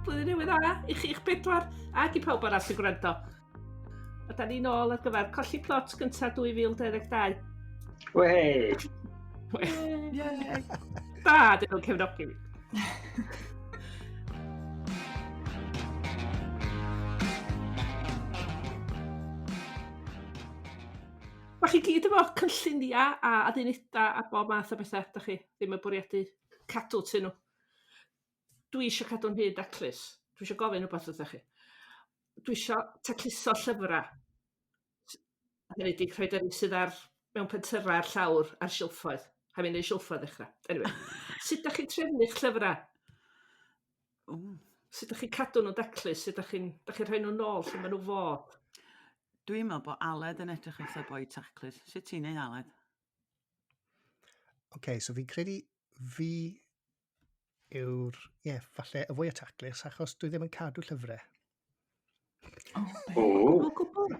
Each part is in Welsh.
Blwyddyn newydd dda i chi'ch pedwar ac i pawb arall sy'n gwrando. A da ni nôl ar gyfer Colli Plot gyntaf 2022. Wei! Wei! Da, dyn nhw'n cefnogi fi. Mae chi gyd efo cynlluniau a addunedau a bob math o bethau, da chi ddim yn bwriadu cadw tyn nhw. Dwi eisiau cadw'n hyd daclus. Dwi eisiau gofyn rhywbeth wrthych chi. Dwi isio tacluso llyfra. Yn enwedig rhoid yr un sydd ar mewn pentyrra ar llawr ar silffoedd. Rhaid fi neud silffoedd ddechra. Anyway, sut 'dach chi'n trefnu'ch llyfra? Ww. Sut 'dach chi'n cadw nhw'n daclus? Sut 'dach chi'n 'dach chi'n rhoi nhw nôl lle ma' nhw fod? Dwi'n meddwl bod Aled yn edrych fatha boi taclus. Sut ti'n neud Aled? Oce, so fi'n credu fi yw'r, ie, yeah, falle y fwy o taclus, achos dwi ddim yn cadw llyfrau. Oh, O! O gwbl?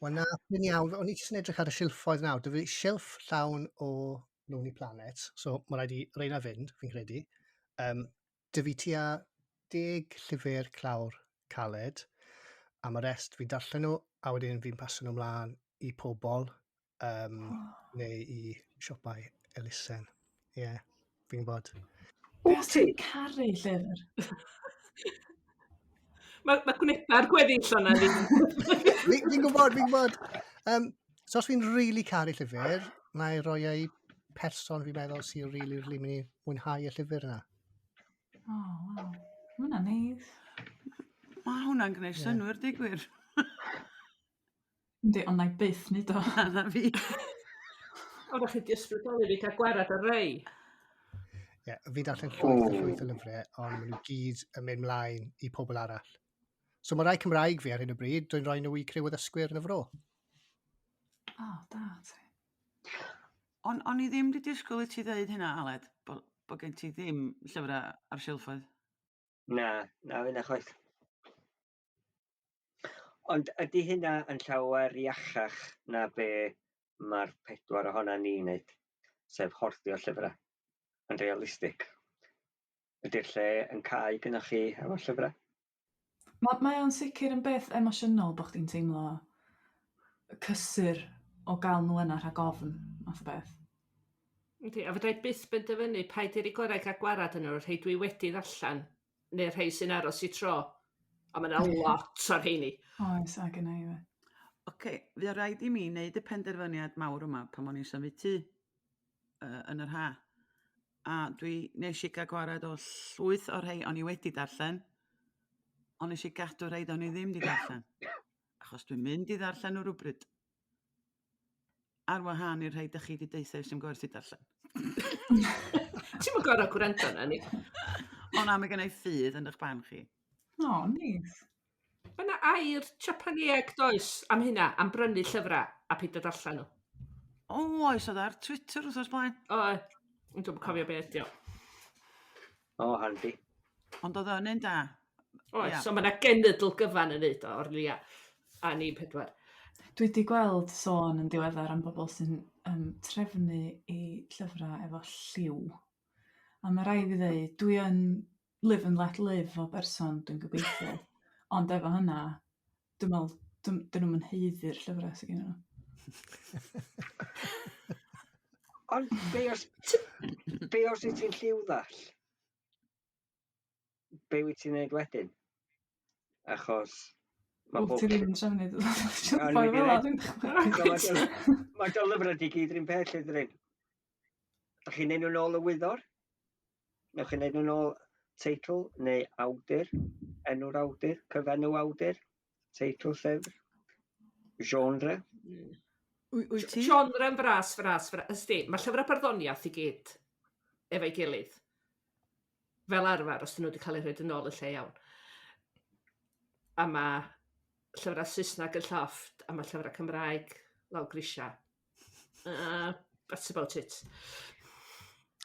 Wel na, yn iawn, o'n i jyst yn edrych ar y silffoedd nawr. Dwi fi silff llawn o Lonely Planet, so mae rhaid i reina fynd, fi'n credu. Um, dy fi tua deg llyfr clawr caled, a mae rest fi'n darllen nhw, a wedyn fi'n pasio nhw mlaen i pobl, um, oh. neu i siopau elusen. Ie, yeah, fi'n gwybod. Wyt ti'n caru llyfr? Mae ma gwneba'r gweddill o'na ni. Fi'n gwybod, fi'n gwybod. Um, so os fi'n really caru llyfr, na i roi ei person fi'n meddwl sy'n really, really mynd i mwynhau y llyfr yna. O, oh, waw. Mae hwnna'n neis. Mae hwnna'n gwneud yeah. synnwyr, di gwir. Yndi, ond na i byth neud o. Na, na fi. Ond o'ch chi 'di ysbrydoli fi cael gwared ar rei. Ie, yeah, fi'n darllen llwyth a llwyth o lyfrau, ond maen nhw gyd yn mynd mlaen i pobl arall. So mae rai Cymraeg fi ar hyn o bryd, dwi'n rhoi nhw i criw o ddysgwyr yn y fro. O, oh, da ti. On, on i ddim wedi disgwyl i ti ddeud hynna, Aled, bod bo gen ti ddim llyfrau ar silffoedd. Na, na finna chwaith. Ond ydy hynna yn llawer iachach na be mae'r pedwar ohonan ni'n neud, sef hordio llyfrau, yn realistig? Ydy'r lle yn cau gynnwch chi efo llyfrau? Ma' mae o'n sicr yn beth emosiynol bo' chdi'n teimlo cysur o gael nhw yna rhag ofn, math o beth. Yndi, a fedra i byth benderfynu paid i roi gorau i gael gwarad yn nhw, rhai dwi wedi ddarllen, neu'r rhai sy'n aros i tro. A mae yna lot o'r rheini. Oes, a gynna i 'fyd. Oce, fuodd raid i mi wneud y penderfyniad mawr yma pan o'n i'n symud tŷ uh, yn yr ha. A dwi nes i gael gwared o llwyth o'r rhai o'n i wedi darllen, ond nes i gadw rhai o'n i ddim wedi darllen. Achos dwi'n mynd i ddarllen nhw rhywbryd. Ar wahân i'r rhai dych chi 'di deutha i sy'm gwerth i darllen. Ti'm yn gor'o' gwrando arna ni. O na, mae gennai ffydd yn eich barn chi. O, neis. Ma' 'na air Japaneeg does am hynna, am brynu llyfra a peidio darllen nhw. O, oes oedd ar Twitter wrth blaen. Oedd. Ond dwi'm yn cofio be' ydi o. O, handi. Ond oedd o'n un da. Oes, yeah. so mae yna genedl gyfan yn neud o, o'r lia. A ni pedwar. Dwi wedi gweld sôn yn diweddar am bobl sy'n um, trefnu i llyfrau efo lliw. A mae rai fi ddeud, dwi yn live and let live o berson, dwi'n gobeithio. Ond efo hynna, dwi'n meddwl, dyn nhw'm yn haeddu'r llyfrau sydd gen nhw. Ond be os, be os wyt ti'n lliw ddall? Be wyt ti'n neud wedyn? Achos mae bob... Ti ddim yn trefnu dy Boi fel 'a dwi'n dychmygu. Mae dy lyfrau di gyd yr un peth lle dyn. Dach chi'n neud nhw'n ôl y wyddor? Newch chi neud nhw'n ôl teitl neu awdur, enw'r awdur, cyfenw awdur, teitl llyfr, genre? Wyt ti? Genre yn fras, fras, fras. Ysdi, mae llyfrau barddoniaeth i gyd efo'i gilydd. Fel arfer, os dyn nhw wedi cael eu rhoi yn ôl y lle iawn. A mae llyfrau Saesneg yn llofft, a mae llyfrau Cymraeg lawr grisiau. That's about it.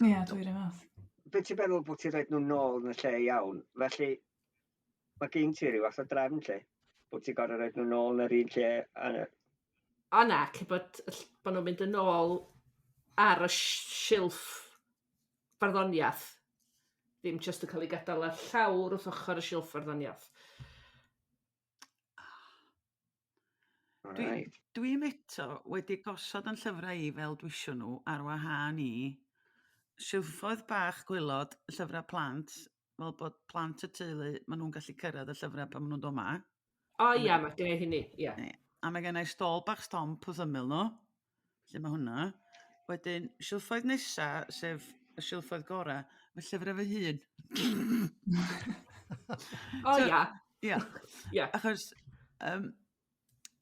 Ie, yeah, dwi'n rhaid fath. Be ti'n meddwl bod ti'n rhaid nhw nôl yn y lle iawn? Felly, mae gen ti rhyw fath o drefn lle, bod ti'n gorfod rhaid nhw nôl yn yr un lle. A... O na, ce bod, bod nhw'n mynd yn ôl ar y silff barddoniaeth. Ddim jyst yn cael ei gadael ar llawr wrth ochr y silff farddoniaeth. Dwi, Right. Dwi'm eto wedi gosod yn llyfrau i fel dwi isio nhw ar wahân i silffoedd bach gwaelod llyfrau plant, fel bod plant y teulu, maen nhw'n gallu cyrraedd y llyfrau pan maen nhw'n dod 'ma. O ia, mae gen i hynny, ia. A mae gen i stôl bach stomp wrth ymyl nhw, lle mae hwnna. Wedyn, silffoedd nesa, sef y silffoedd gorau, fy llyfrau fy hun. O ia. Ia. Ia. Achos,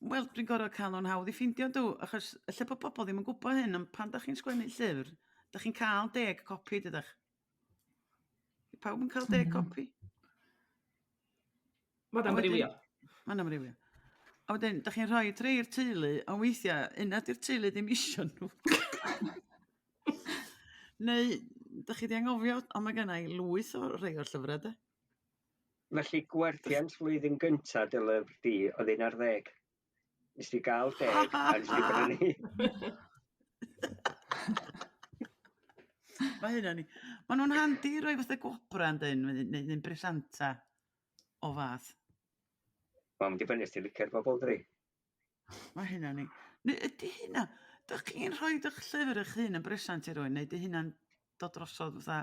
wel, dwi'n gorfod cael nhw'n hawdd i ffindio dw, achos ella bod pobl ddim yn gwybod hyn, ond pan da chi'n sgwennu llyfr, da chi'n cael 10 copi, dydach? Pawb yn cael 10 copi? Mae'n A wedyn- amrywio. Mae'n amrywio. A wedyn, da chi'n rhoi rhei i'r teulu, ond weithiau, unna di'r teulu ddim isio nhw. Neu, da chi di anghofio, ond mae genna i lwyth o rhai o'r llyfrau, de. Felly gwerthiant flwyddyn gynta dy lyfr di oedd 11. Nes ti gael 10 a nes ti brynu. Mae hynna ni. Maen nhw'n handi i roi fatha gwobra yn dyn, neu bresanta o fath. Mae'n dibynnu os ti'n licio'r bobl dri. Mae hynna ni. Neu ydy hynna, dych chi'n rhoi eich llyfr eich hun yn bresant i rywun, neu ydy hynna'n dod drosodd fatha?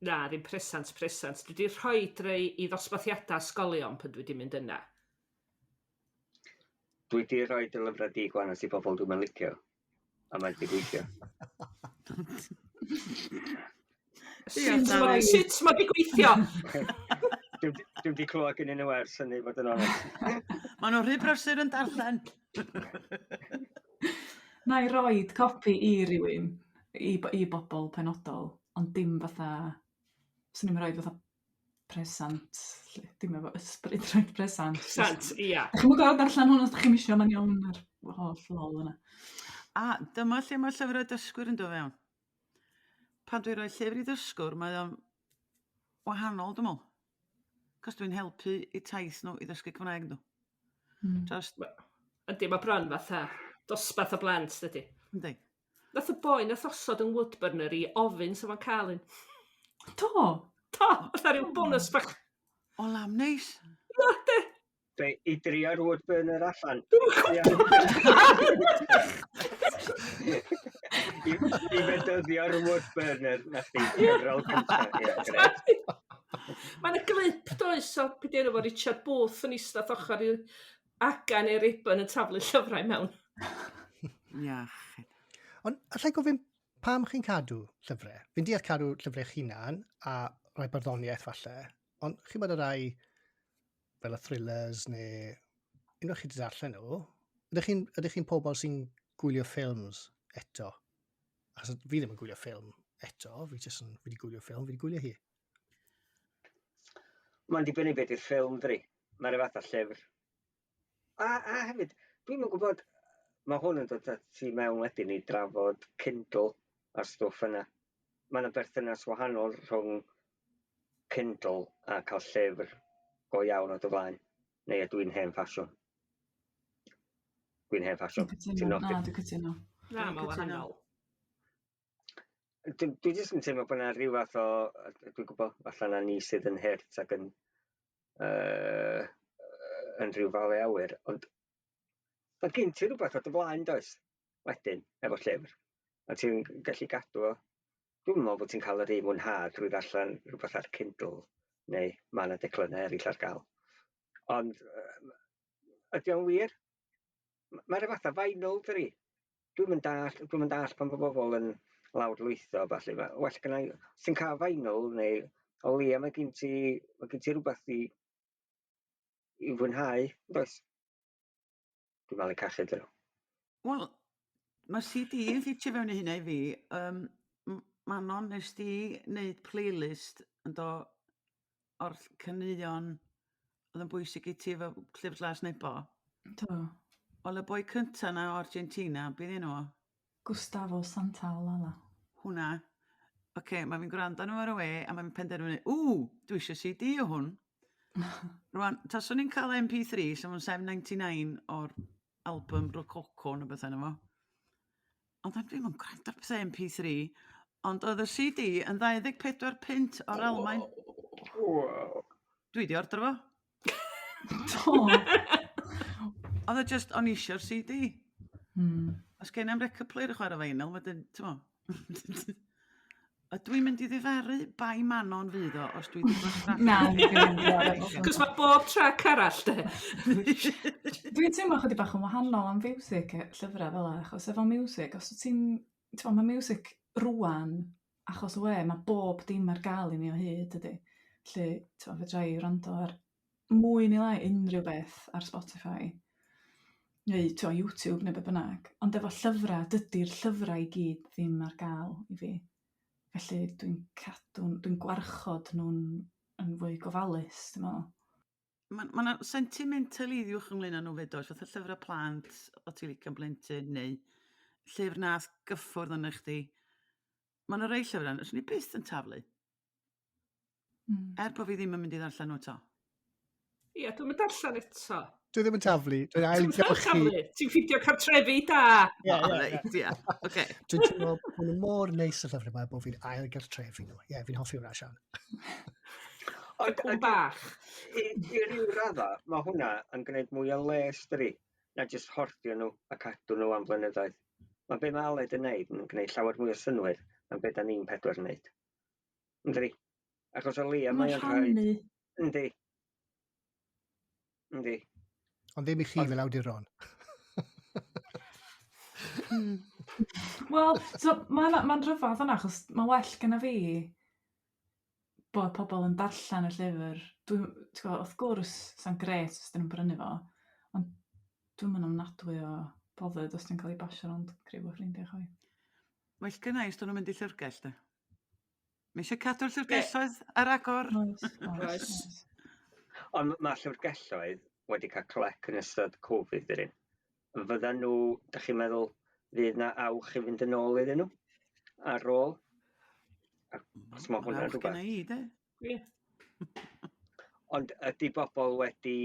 Na, ddim presant, presant. Dwi wedi rhoi rei i ddosbarthiadau ysgolion pan dwi wedi mynd yna. Dwi wedi rhoi dy lyfrau di gwanas i bobl dwi'n mynd licio. A mae'n di gweithio. Sut mae sut ma di gweithio? Dwi'm di clywed gennyn nhw ers hynny, fod yn onest. Maen nhw'n rhy brysur yn darllen. Na i roid copi i rywun, i bobl penodol, ond dim fatha, swn i'm yn rhoid fatha presant, 'lly, dim efo ysbryd rhoid presant. Presant, ia. Dach chi'm yn gorfod darllen hwn os dach chi'm isio, mae'n iawn, a'r holl lol yna. A dyma lle mae llyfrau dysgwyr yn dod fewn. Pan dwi'n rhoi llyfr i ddysgwr, mae o'n wahanol, dwi'n meddwl. Cos dwi'n helpu i taith nhw i ddysgu Cymraeg nhw. Just. Yndi, mae bron fatha dosbarth o blant, dydy. Yndi. Nath y boi nath osod yn Woodburner i ofyn sa fo'n cael un. Do? Do, fatha rhyw bonus bach. O, lam neis. Na, de. Be, i drio'r Woodburner allan? Dwi'm yn gwybod. I fedyddio'r Woodburner nath di cyfrol cynta. Ie, grêt. Mae yna glip, does, o be di enw fo Richard Booth yn eistedd ochr i aga neu Ribbon yn taflu llyfrau mewn. Iach. Ond allai gofyn pam chi'n cadw llyfrau? Fi'n deall cadw llyfrau eich hunan a rhai barddoniaeth falle, ond chi'n bod y rai fel y thrillers neu unwaith chi wedi darllen nhw, ydych chi'n pobl sy'n gwylio ffilms eto? Achos fi ddim yn gwylio ffilm eto, fi jyst yn, fi wedi gwylio ffilm, fi wedi gwylio hi. Mae'n dibynnu beth yw'r ffilm, dri. Mae'n rhyw fath o llyfr. A hefyd, dwi'm yn gwybod, mae hwn yn dod â ti mewn wedyn i drafod Kindle a'r stwff yna. Mae yna berthynas wahanol rhwng Kindle a cael llyfr go iawn o dy flaen. Neu ydw i'n hen ffasiwn? Dwi'n hen ffasiwn. Dwi'n cytuno. Ti'n nodi? Na, dwi'n cytuno. Na, Dwi'n mae'n cytuno. wahanol. Dwi jyst yn teimlo bod yna rhyw fath o, dwi'n gwybod, falle na ni sydd yn hurt ac yn rhyw falu awyr, ond mae gen ti rhywbeth o dy flaen, does? Wedyn, efo llyfr. A ti'n gallu gadw o. Dwi'n meddwl bod ti'n cael yr un mwynhad drwy ddarllen rhywbeth ar Kindle, neu mae yna declynnau eraill ar gael. Ond ydy o'n wir? Mae rhyw fath o vinyl, dydi? Dwi'm yn dallt pan bod bobl yn lawrlwytho a ballu. Ma' well gynna i, os ti'n cael vinyl neu o leia mae gen ti rhywbeth i fwynhau, does? Dwi'n malu cachu dyn nhw. Wel, mae CD yn ffitio fewn i hynna i fi. Manon, nes di wneud playlist yn do o'r caneuon oedd yn bwysig i ti efo Llyfr Glas Nebo? Do. Wel, y boi cynta na o Argentina, beth enw o? Gustavo Santaolalla. Hwnna. Oce, okay, mae fi'n gwrando arno fo ar y we, a mae'n penderfynu, ww, dwi eisiau CD o hwn. Rwan, taswn i'n cael MP3, so mae'n 7.99 o'r album Rococo neu beth enw fo. Ond dwi'm yn gwrando ar pethau MP3. Ond oedd y CD yn 24 punt o'r Almaen. Wow. Dwi 'di ordro fo. Do. Oedd o just, o'n i eisiau'r CD. Os gen i'm record player i chwarae vinyl, wedyn, ti'n mo. A dwi'n mynd i ddifaru bai Manon fydd o, os dwi wedi gwastraffu. Na, dwi'n mynd i ddifaru. Cos mae bob trac arall, de. Dwi'n teimlo chydig bach yn wahanol am fiwsig, llyfrau fel 'a, achos efo miwsig, os wyt ti'n... Ti'n mae miwsig rŵan, achos y we, mae bob dim ar gael i ni o hyd, dydy. Felly, ti'n fedra i wrando ar mwy neu lai unrhyw beth ar Spotify, neu ti'n YouTube neu be bynnag. Ond efo llyfrau, dydy'r llyfrau i gyd ddim ar gael i fi. Felly dwi'n cadw, dwi'n gwarchod nhw'n yn fwy gofalus, dwi'n meddwl. Mae ma 'na sentimentaleiddiwch ynglyn â nhw 'fyd oes, fatha llyfrau plant o ti'n licio'n blentyn neu llyfr nath gyffwrdd arna chdi. Ma' 'na rei llyfrau 'swn i byth yn taflu. Er bo' fi ddim yn mynd i ddarllen nhw eto. Ie, dwi'n mynd darllen eto. Dwi ddim yn taflu, dwi'n Ti'n ailgylchu. taflu? Ti'n ffindio cartrefi da? Ie, O, ie, ie. reit, ia. Ocê. Dwi'n teimlo bod nhw mor neis y llyfrau yma bod fi'n ailgartrefu nhw. Ie, fi'n hoffi hwnna, Sian. Ond Cŵn bach. I ryw radda, mae hwnna yn gwneud mwy o les, dydi, na jyst hordio nhw a cadw nhw am flynyddoedd. Mae be mae Aled yn neud yn gwneud llawer mwy o synnwyr na be da ni'n pedwar yn neud. Yndi? Achos o leia Mae'n mae o'n rhoi... rhannu. Yndi. Yndi. Ond ddim i chi fel awduron. Wel, so mae'n ma rhyfedd yna, achos mae well gyda fi bod pobl yn darllen y llyfr. Dwi'n, ti'n gwbod, wrth gwrs, sa'n grêt os 'dyn nhw'n brynu fo, ond dwi'm yn ofnadwy o bothered os 'di o'n cael ei basio rownd criw o ffrindiau chwaith. Well gynna i os 'dyn nhw'n mynd i llyfrgell de. Mae eisiau cadw'r llyfrgelloedd ar agor. Oes, oes, Oes. oes. Ond mae llyfrgelloedd wedi cael clec yn ystod Covid dydyn. Fyddan nhw, da chi'n meddwl, fydd na awch i fynd yn ôl iddyn nhw? Ar ôl? Os ma' hwnna'n Awch rhywbeth. gynna i de. Ie. Ond ydy bobl wedi...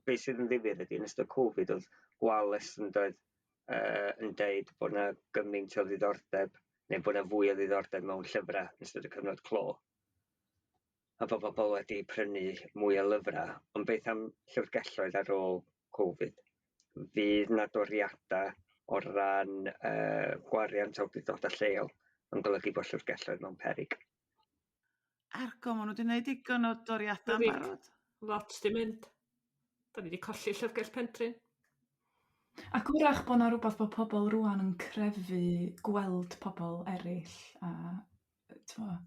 Be sydd yn ddifyr ydy, yn ystod Covid, oedd Gwales yn dweud, yn deud bod yna gymaint o ddiddordeb, neu bod yna fwy o ddiddordeb mewn llyfrau yn ystod y cyfnod clo. A bod bobl wedi prynu mwy o lyfrau. Ond beth am llyfrgelloedd ar ôl Covid? Fydd na doriadau o ran gwariant awdurdodau lleol yn golygu bod llyfrgelloedd mewn peryg? Argo, maen nhw wedi gwneud digon o doriadau yn Ydi. barod. Lot di mynd. Da ni wedi colli Llyfrgell Pentrin. Ac wrach bod 'na rywbeth bod pobl rŵan yn crefu gweld pobl eraill a t'mo'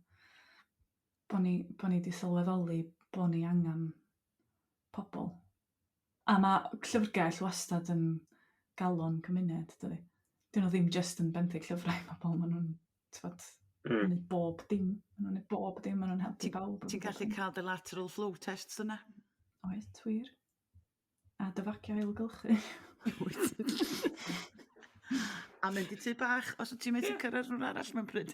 bo' ni 'di sylweddoli bo' ni angen pobl. A ma' llyfrgell wastad yn galon cymuned, dydi? 'Dyn nhw ddim jyst yn benthyg llyfrau i bobl, maen nhw'n t'mod, gwneud bob dim. Maen nhw'n gwneud bob dim, maen nhw'n helpu bawb. Ti'n gallu cael dy lateral flow tests yna. Oes, wir. A dy fagiau ailgylchu. Wyt. A mynd i tŷ bach os wyt ti'n methu cyrraedd rhywun arall mewn pryd.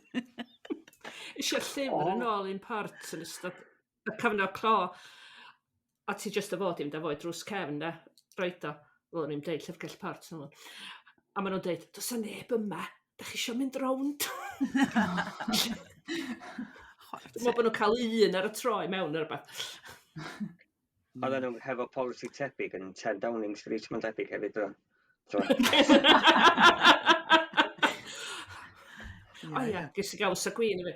Eisiau llyfr yn ôl un port yn ystod y cyfnod clo. A ti jyst y fod i mynd â fo i drws cefn, de. Roed o. Wel, o'n i'n deud Llyfrgell Port. Nhw. A maen nhw'n deud, does 'na neb yma. Da chi isio mynd rownd? Chwarae Dwi'n meddwl bod nhw'n cael un ar y tro i mewn neu rywbeth. Oedden nhw hefo polisi tebyg yn 10 Downing Street, mae'n debyg hefyd. Doedden. So, O ia, ges i gaws a gwin i fi.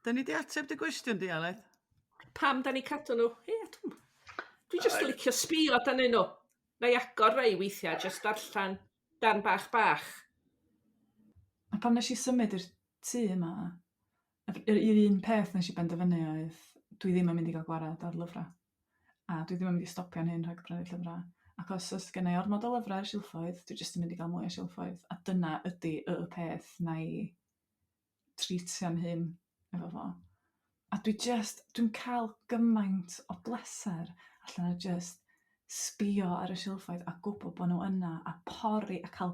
Da ni di ateb dy gwestiwn di, Aled? Pam da ni cadw nhw? Ie, dwi jyst yn licio sbio danyn nhw. Na i agor rei weithiau, jyst darllen darn bach bach. A pan nes i symud i'r tŷ yma, yr un peth nes i benderfynu oedd dwi ddim yn mynd i gael gwared ar lyfrau. A dwi ddim yn mynd i stopio'n hun rhag prynu llyfrau. Ac os oes gen i ormod o lyfrau ar silffoedd, dwi jyst yn mynd i gael mwy o silffoedd. A dyna ydy y peth na i treatio'n hun efo fo. A dwi just, dwi'n cael gymaint o bleser allan o just sbio ar y silffoedd a gwybod bod nhw yna a pori a cael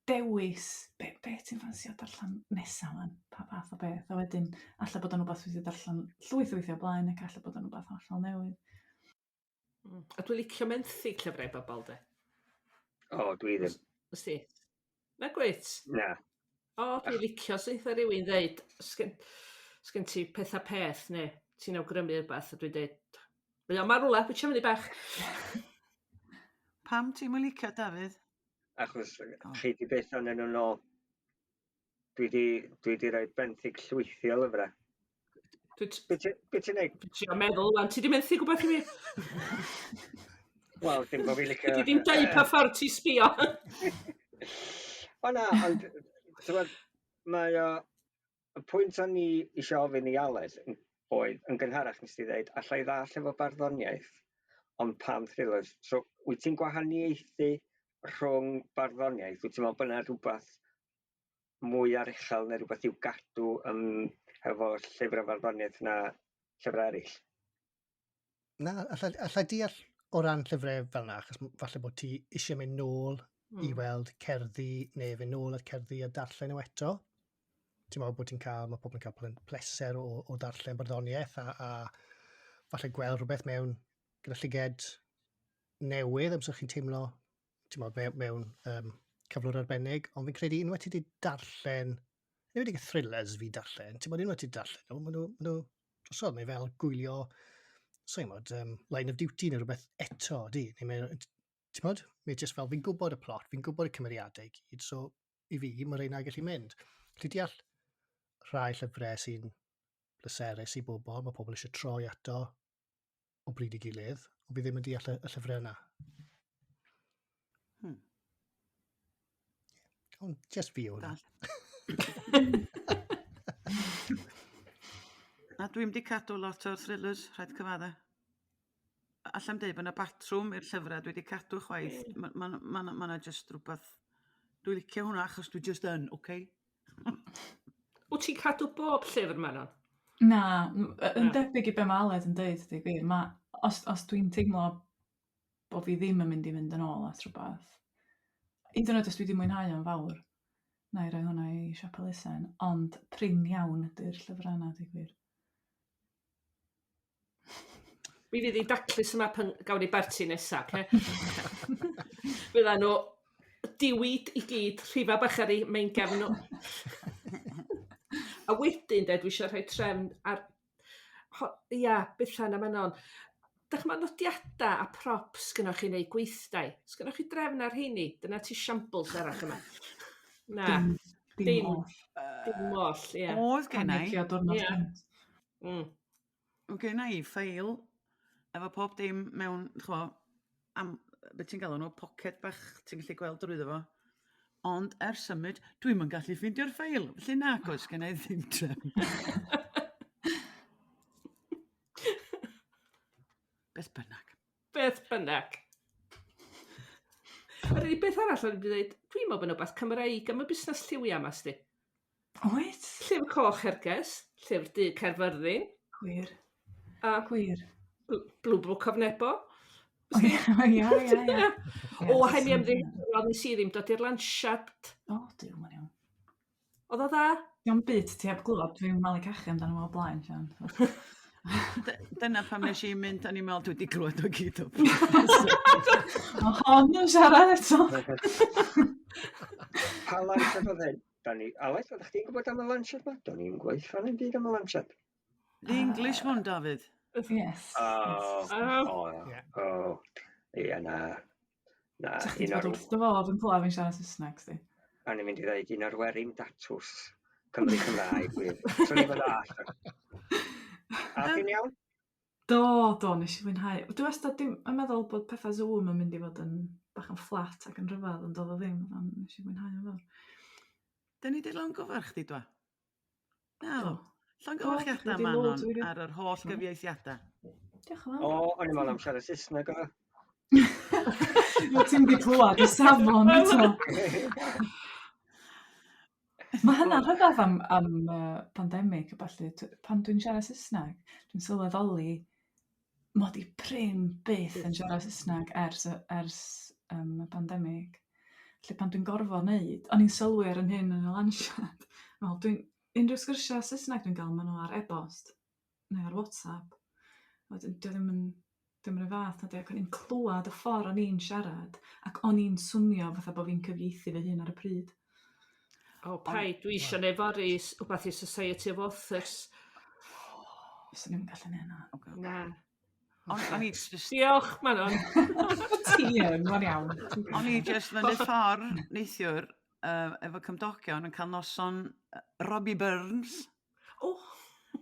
dewis be ti'n ffansio darllen nesa 'wan, pa fath o beth. A wedyn, alla bod o'n rhywbeth dwi wedi darllen llwyth o weithiau o blaen ac alla bod o'n rhywbeth hollol newydd. A dwi'n licio menthyg llyfrau bobl, de. O, dwi ddim. Wsti? Na gwyt? Na. O, dwi'n licio seitha rhywun ddeud, sgen ti pethau peth, neu ti'n awgrymu rhywbeth, a dwi'n deud, mae o ma rwla, dwi eisiau mynd i bach. Pam ti'n mynd licio, Dafydd? Achos chi di beth o'n nhw nôl. Dwi di rhoi benthyg llwythi o lyfrau. Be ti'n neud? Dwi'n trio meddwl, wan, ti di menthyg rhywbeth i fi? Wel, dim bod fi'n licio. Dwi ddim deud pa ffordd ti sbio. O na, ond, ti'n mae o. Y pwynt o'n i eisiau ofyn i Aled oedd, yn gynharach nes ti ddeud, allai ddall efo barddoniaeth, ond pam thrillers? So, wyt ti'n gwahaniaethu rhwng barddoniaeth? Wyt ti'n meddwl bod yna rhywbeth mwy aruchel neu rhywbeth i'w gadw hefo llyfrau farddoniaeth na llyfrau eraill? Na, allai deall o ran llyfrau fel yna, achos falle bod ti eisiau mynd nôl i weld cerddi neu fynd nôl at cerddi a darllen nhw eto. Ti'n meddwl bod ti'n cael, mae pobl yn cael pleser o darllen barddoniaeth a falle gweld rhywbeth mewn gyda llyged newydd amser chi'n teimlo, ti'n meddwl, mewn cyflwr arbennig, ond fi'n credu unwaith ti wedi darllen, yn enwedig y thrillers fi darllen, ti'n meddwl unwaith ti wedi darllen nhw, maen nhw drosodd, mae fel gwylio, so'n gwybod, Line of Duty neu rhywbeth eto, di. Neu mae, ti'n meddwl, mae just fel, fi'n gwybod y plot, fi'n gwybod y cymeriadau i gyd, so i fi, mae rheina gallu mynd. Felly deall rhai llyfrau sy'n bleserus i bobl, mae pobl eisiau troi ato o bryd i gilydd, ond fi ddim yn deall y llyfrau yna. Ond just fi o hwnna. Dall. Na, dwi'm di cadw lot o'r thrillers, rhaid cyfadde. Alla'm deud bod 'na batrwm i'r llyfrau dwi wedi cadw chwaith. Mae ma, ma, ma, ma 'na just rhywbeth. Dwi'n licio hwnna achos dwi just yn, oce? Wyt ti'n cadw bob llyfr, Manon? Na, yn Na. debyg i be mae Aled yn deud, ydy gwir. Ma, os dwi'n teimlo bod fi ddim yn mynd i fynd yn ôl at rhywbeth, hyd yn oed os dwi wedi mwynhau o'n fawr, na i roi hwnna i siop elusen, ond prin iawn ydy'r llyfrau yna, dweud gwir. Mi fydd hi daclus yma pan gawn ni barti nesa, oce? Fydda nhw diwyd i gyd, rhifa bach ar eu mein gefn nhw. A wedyn, de, dwi eisiau rhoi trefn ar. Ia, Bethan a Manon. Dach chi'mod nodiadau a props gynnwch chi neu gweithdai? Sgynnoch chi drefn ar rheini? Dyna ti shambles arall yma. Na, Dim, dim Dim. oll. Dim oll, ie. Oedd genna i. Panicio diwrnod cynt. Oedd genna i ffeil efo pob dim mewn, ch'mo, am, beth ti'n galw nhw, poced bach ti'n gallu gweld drwyddo fo. Ond ers symud, dwi'm yn gallu ffeindio'r ffeil. Felly nag oes genna i ddim trefn. Beth bynnag. Beth bynnag. Yr unig beth arall o'n i wedi dweud, dwi'n meddwl bod yna wbath Cymraeg am y busnes lliwiau yma, sti. Oed? Llyfr Coch Herges, Llyfr Du Caerfyrddin, a Blue Book of Nebo. O, ia. O, haid mi ymddiheuro, nes i ddim dod i'r lansiad. O, Duw, mae'n iawn. Oedd o dda? Dio'm byd ti heb glywed, dwi'n malu cachu amdano fo o blaen, Sian. Dyna pam nes i mynd, o'n i'n meddwl dwi wedi clywed o gyd o. O, hon yn siarad eto. Pa lansiad oedd hyn? Da ni, Aled, oeddech chdi'n gwybod am y lansiad ma? Do'n i'n gweithio yn byd am y lansiad. The English one, David. Yes. Oh, Yes. Oh. o, Ie. o, ie, na. Na, Sa chdi un 'di o'r, bod wrth dy fodd yn clywed fi'n siarad Saesneg, sti. a ni'n mynd i ddweud, un o'r werin datws Cymru Cymraeg, wir. Swn i'n fod all. A ti'n iawn? Do, nes i fwynhau. Dwi wastad dim yn meddwl bod pethau Zoom yn mynd i fod yn bach yn fflat ac yn rhyfedd, ond doedd o ddim, ond nes i fwynhau yn fawr. Da ni di longyfarch chdi, dwa? Na, Do. llongyfarchiadau Do, dwi 'di Manon loads, wir. ar yr holl gyfieithiadau. Diolch yn O, fawr. o'n i'n meddwl am siarad Saesneg o. Wel, ti'n di clywed y safon eto. Mae hynna'n rhyfedd am pandemig a ballu. Pan dwi'n siarad Saesneg, dwi'n sylweddoli mod i prin byth yn siarad Saesneg ers y pandemig. Felly pan dwi'n gorfod wneud, o'n i'n sylwi ar yn hyn yn y lansiad. Wel, unrhyw sgyrsiau Saesneg dwi'n gael, maen nhw ar e-bost neu ar WhatsApp. Wedyn, dio ddim yn, dim yn y fath na di, ac o'n i'n clywed y ffordd o'n i'n siarad, ac o'n i'n swnio fatha bod fi'n cyfieithu fy hun ar y pryd. O, paid, dwi eisiau neud fory wbath i Society of Authors. Swn i'm gallu neud hynna. Oh, God. Na. O'n i just Diolch, Manon. Ti yn, mae'n iawn. O'n i just fyny ffordd neithiwr efo cymdogion yn cael noson Robbie Burns. O,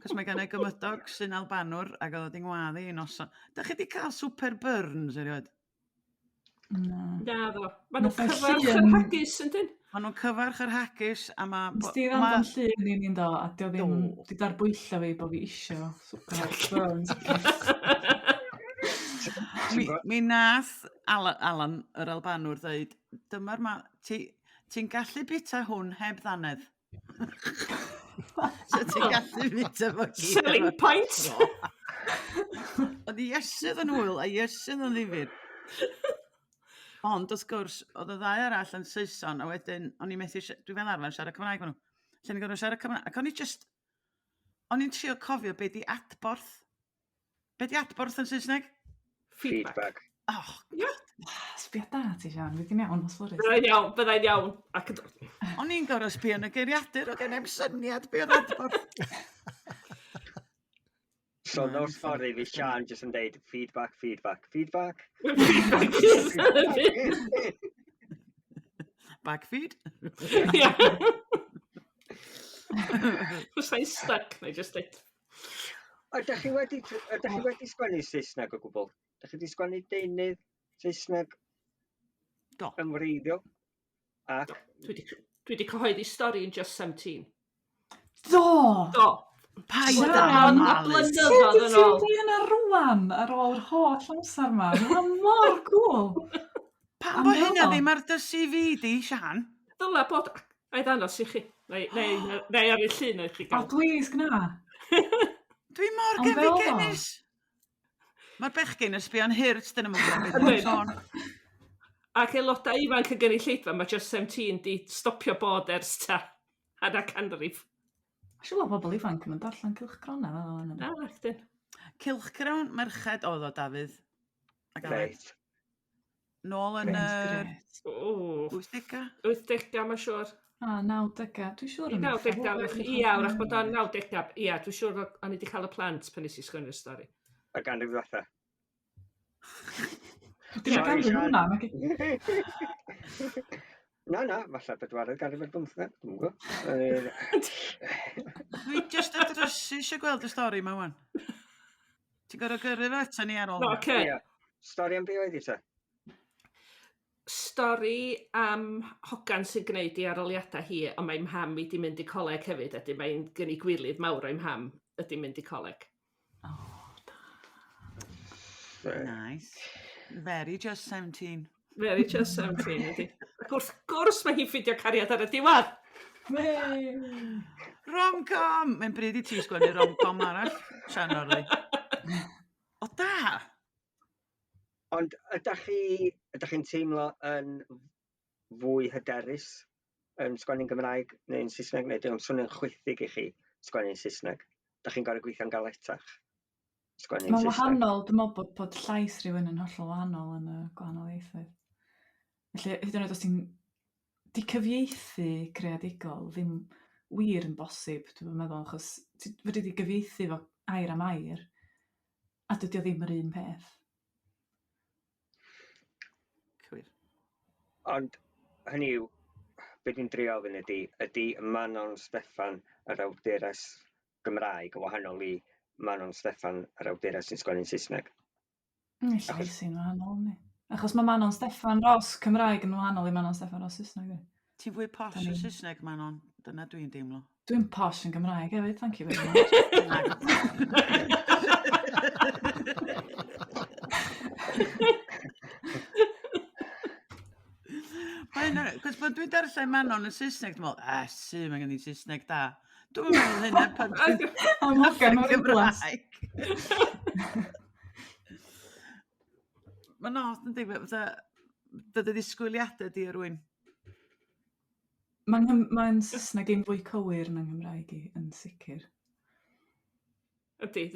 Cos mae gen i gymydog sy'n Albanwr ac oedd o 'di ngwadd i noson. Da chi 'di cael Super Burns erioed? Na. Na ddo. Maen nhw'n Nath y cyfarch yr llun- haggis, yndyn? Maen nhw'n cyfarch yr haggis a mae... Nes di ddanfon llun i ni'n do, a dio ddim Do. di darbwyllo fi bod fi isio Super Burns. Mi nath Alan, yr Albanwr, ddeud, dyma'r ma... Ti'n gallu bita hwn heb ddannedd. So ti'n gallu bita fo gyd. Selling point. Oedd Iesydd yn hwyl a Iesydd yn ddifyr. Ond wrth gwrs, oedd y ddau arall yn Saeson, a wedyn, o'n i methu, dwi fel arfer yn siarad Cymraeg efo nhw. Lle ni'n gorfod siarad Cymraeg, ac o'n i just, o'n i'n trio cofio be di adborth. Be di adborth yn Saesneg? Feedback. Feedback. Oh, Sbia da ti, Sian, fydd di'n iawn os fory. Byddai'n iawn, byddai'n iawn. Ac o'n i'n gorfod sbio yn y geiriadur, oedd gen i'm syniad be oedd adborth. So Na, nos fory fi Sian jyst yn deud feedback, feedback, feedback. Feedback. Backfeed. Ie. Os i'n stuck, na i just deud. Ydych chi wedi sgwennu Saesneg o gwbl? Ydych chi wedi sgwennu deunydd Saesneg Do. yn wreiddiol? Ac Dwi wedi cyhoeddi stori yn Just 17. Do! Do. Paid Sian, â a malu. blynyddoedd Sut yn wyt ti'n ôl. dweud hynna rwan ar ôl yr holl amser ma? Mae'n mor cool. Pam bod hynna Amdano. ddim ar dy CV di, Sian? Dyla bod... Na i ddangos i chi. Neu ar y llun i chi O, gael. please, gna. Dwi mor Ond fel o. genfigennus. Mae'r bechgyn yn sbio'n hurt dyn nhw'n gwybod beth Yndyn. mae'n sôn. Ac aelodau ifanc y gynulleidfa, mae Just 17 di stopio bod ers ta hanner canrif. Siŵr bod bobl ifanc yn darllen cylchgronau fel yna. Na, chdi. Cylchgrawn merched oedd o, Dafydd. Ac Aled. reit. Nôl yn yr Grêt. O, 80au. 80au, mae'n siŵr. A, 90au. Dwi'n siŵr yn 90au, wrach, ia, wrach bod o'n 90au. Ia, dwi'n siŵr o'n i wedi cael y plant pan nes i sgwennu'r stori. Y ganrif ddiwetha. Dwi'n Sorry, ganrif Sian. hwnna. nag i? Na, na, falle bedwaredd ganrif ar bymtheg, dwi'm yn gwybod. Dwi just yn drysu eisiau gweld y stori yma wan. Ti'n gorfod gyrru fo eto ni ar ôl. No, oce. Ie. Stori am be oedd hi ta? Stori am hogan sy'n gwneud i aroliadau hi, ond mae mham i di mynd i coleg hefyd, ydy mae'n gynnu gwilydd mawr o'i mham ydy mynd i coleg. O, da. Nice. Very Just 17. Very Just 17 ydy. Ac wrth gwrs mae hi'n ffidio cariad ar y diwedd. Wey! Rom-com! Mae'n bryd i ti sgwennu rom-com arall, Sian Orley. O da! Ond ydych chi'n teimlo yn fwy hyderus yn sgwennu'n Gymraeg neu'n Saesneg, neu ydy o'n swnio'n chwithig i chi sgwennu'n Saesneg? Ydych chi'n gorfod gweithio'n galetach sgwennu'n Mae'n Saesneg? wahanol, dwi'n meddwl bod llais rhywun yn hollol wahanol yn y gwahanol ieithoedd. Felly, hyd yn oed os ti'n di cyfieithu creadigol ddim wir yn bosib, dwi'n meddwl, achos ti fedri di gyfieithu fo air am air, a dydy o ddim yr un peth. Cywir. Ond hynny yw, be dwi'n drio ofyn ydy Manon Steffan yr awdures Gymraeg yn wahanol i Manon Steffan yr awdures sy'n sgwennu'n Saesneg? Llais sy'n wahanol, yndi. Achos mae Manon Steffan Ros Cymraeg yn wahanol i Manon Steffan Ros Saesneg. yndi? Ti'n fwy posh Da yn ni'n- Saesneg, Manon. Dyna dwi'n deimlo. Dwi'n posh yn Gymraeg hefyd, thank you very much. Nag- Mae'n, cos pan dwi'n darllen Manon yn Saesneg, dwi'n meddwl, a sy, mae gen i Saesneg da. Dwi'n meddwl hynna pan dwi'n Am hogan o'r blas. Gymraeg. Mae'n od yn digwydd, fatha, dydy ddisgwyliadau di o rywun. Mae'n Saesneg i'n fwy cywir na Nghymraeg i, yn sicr. Ydy.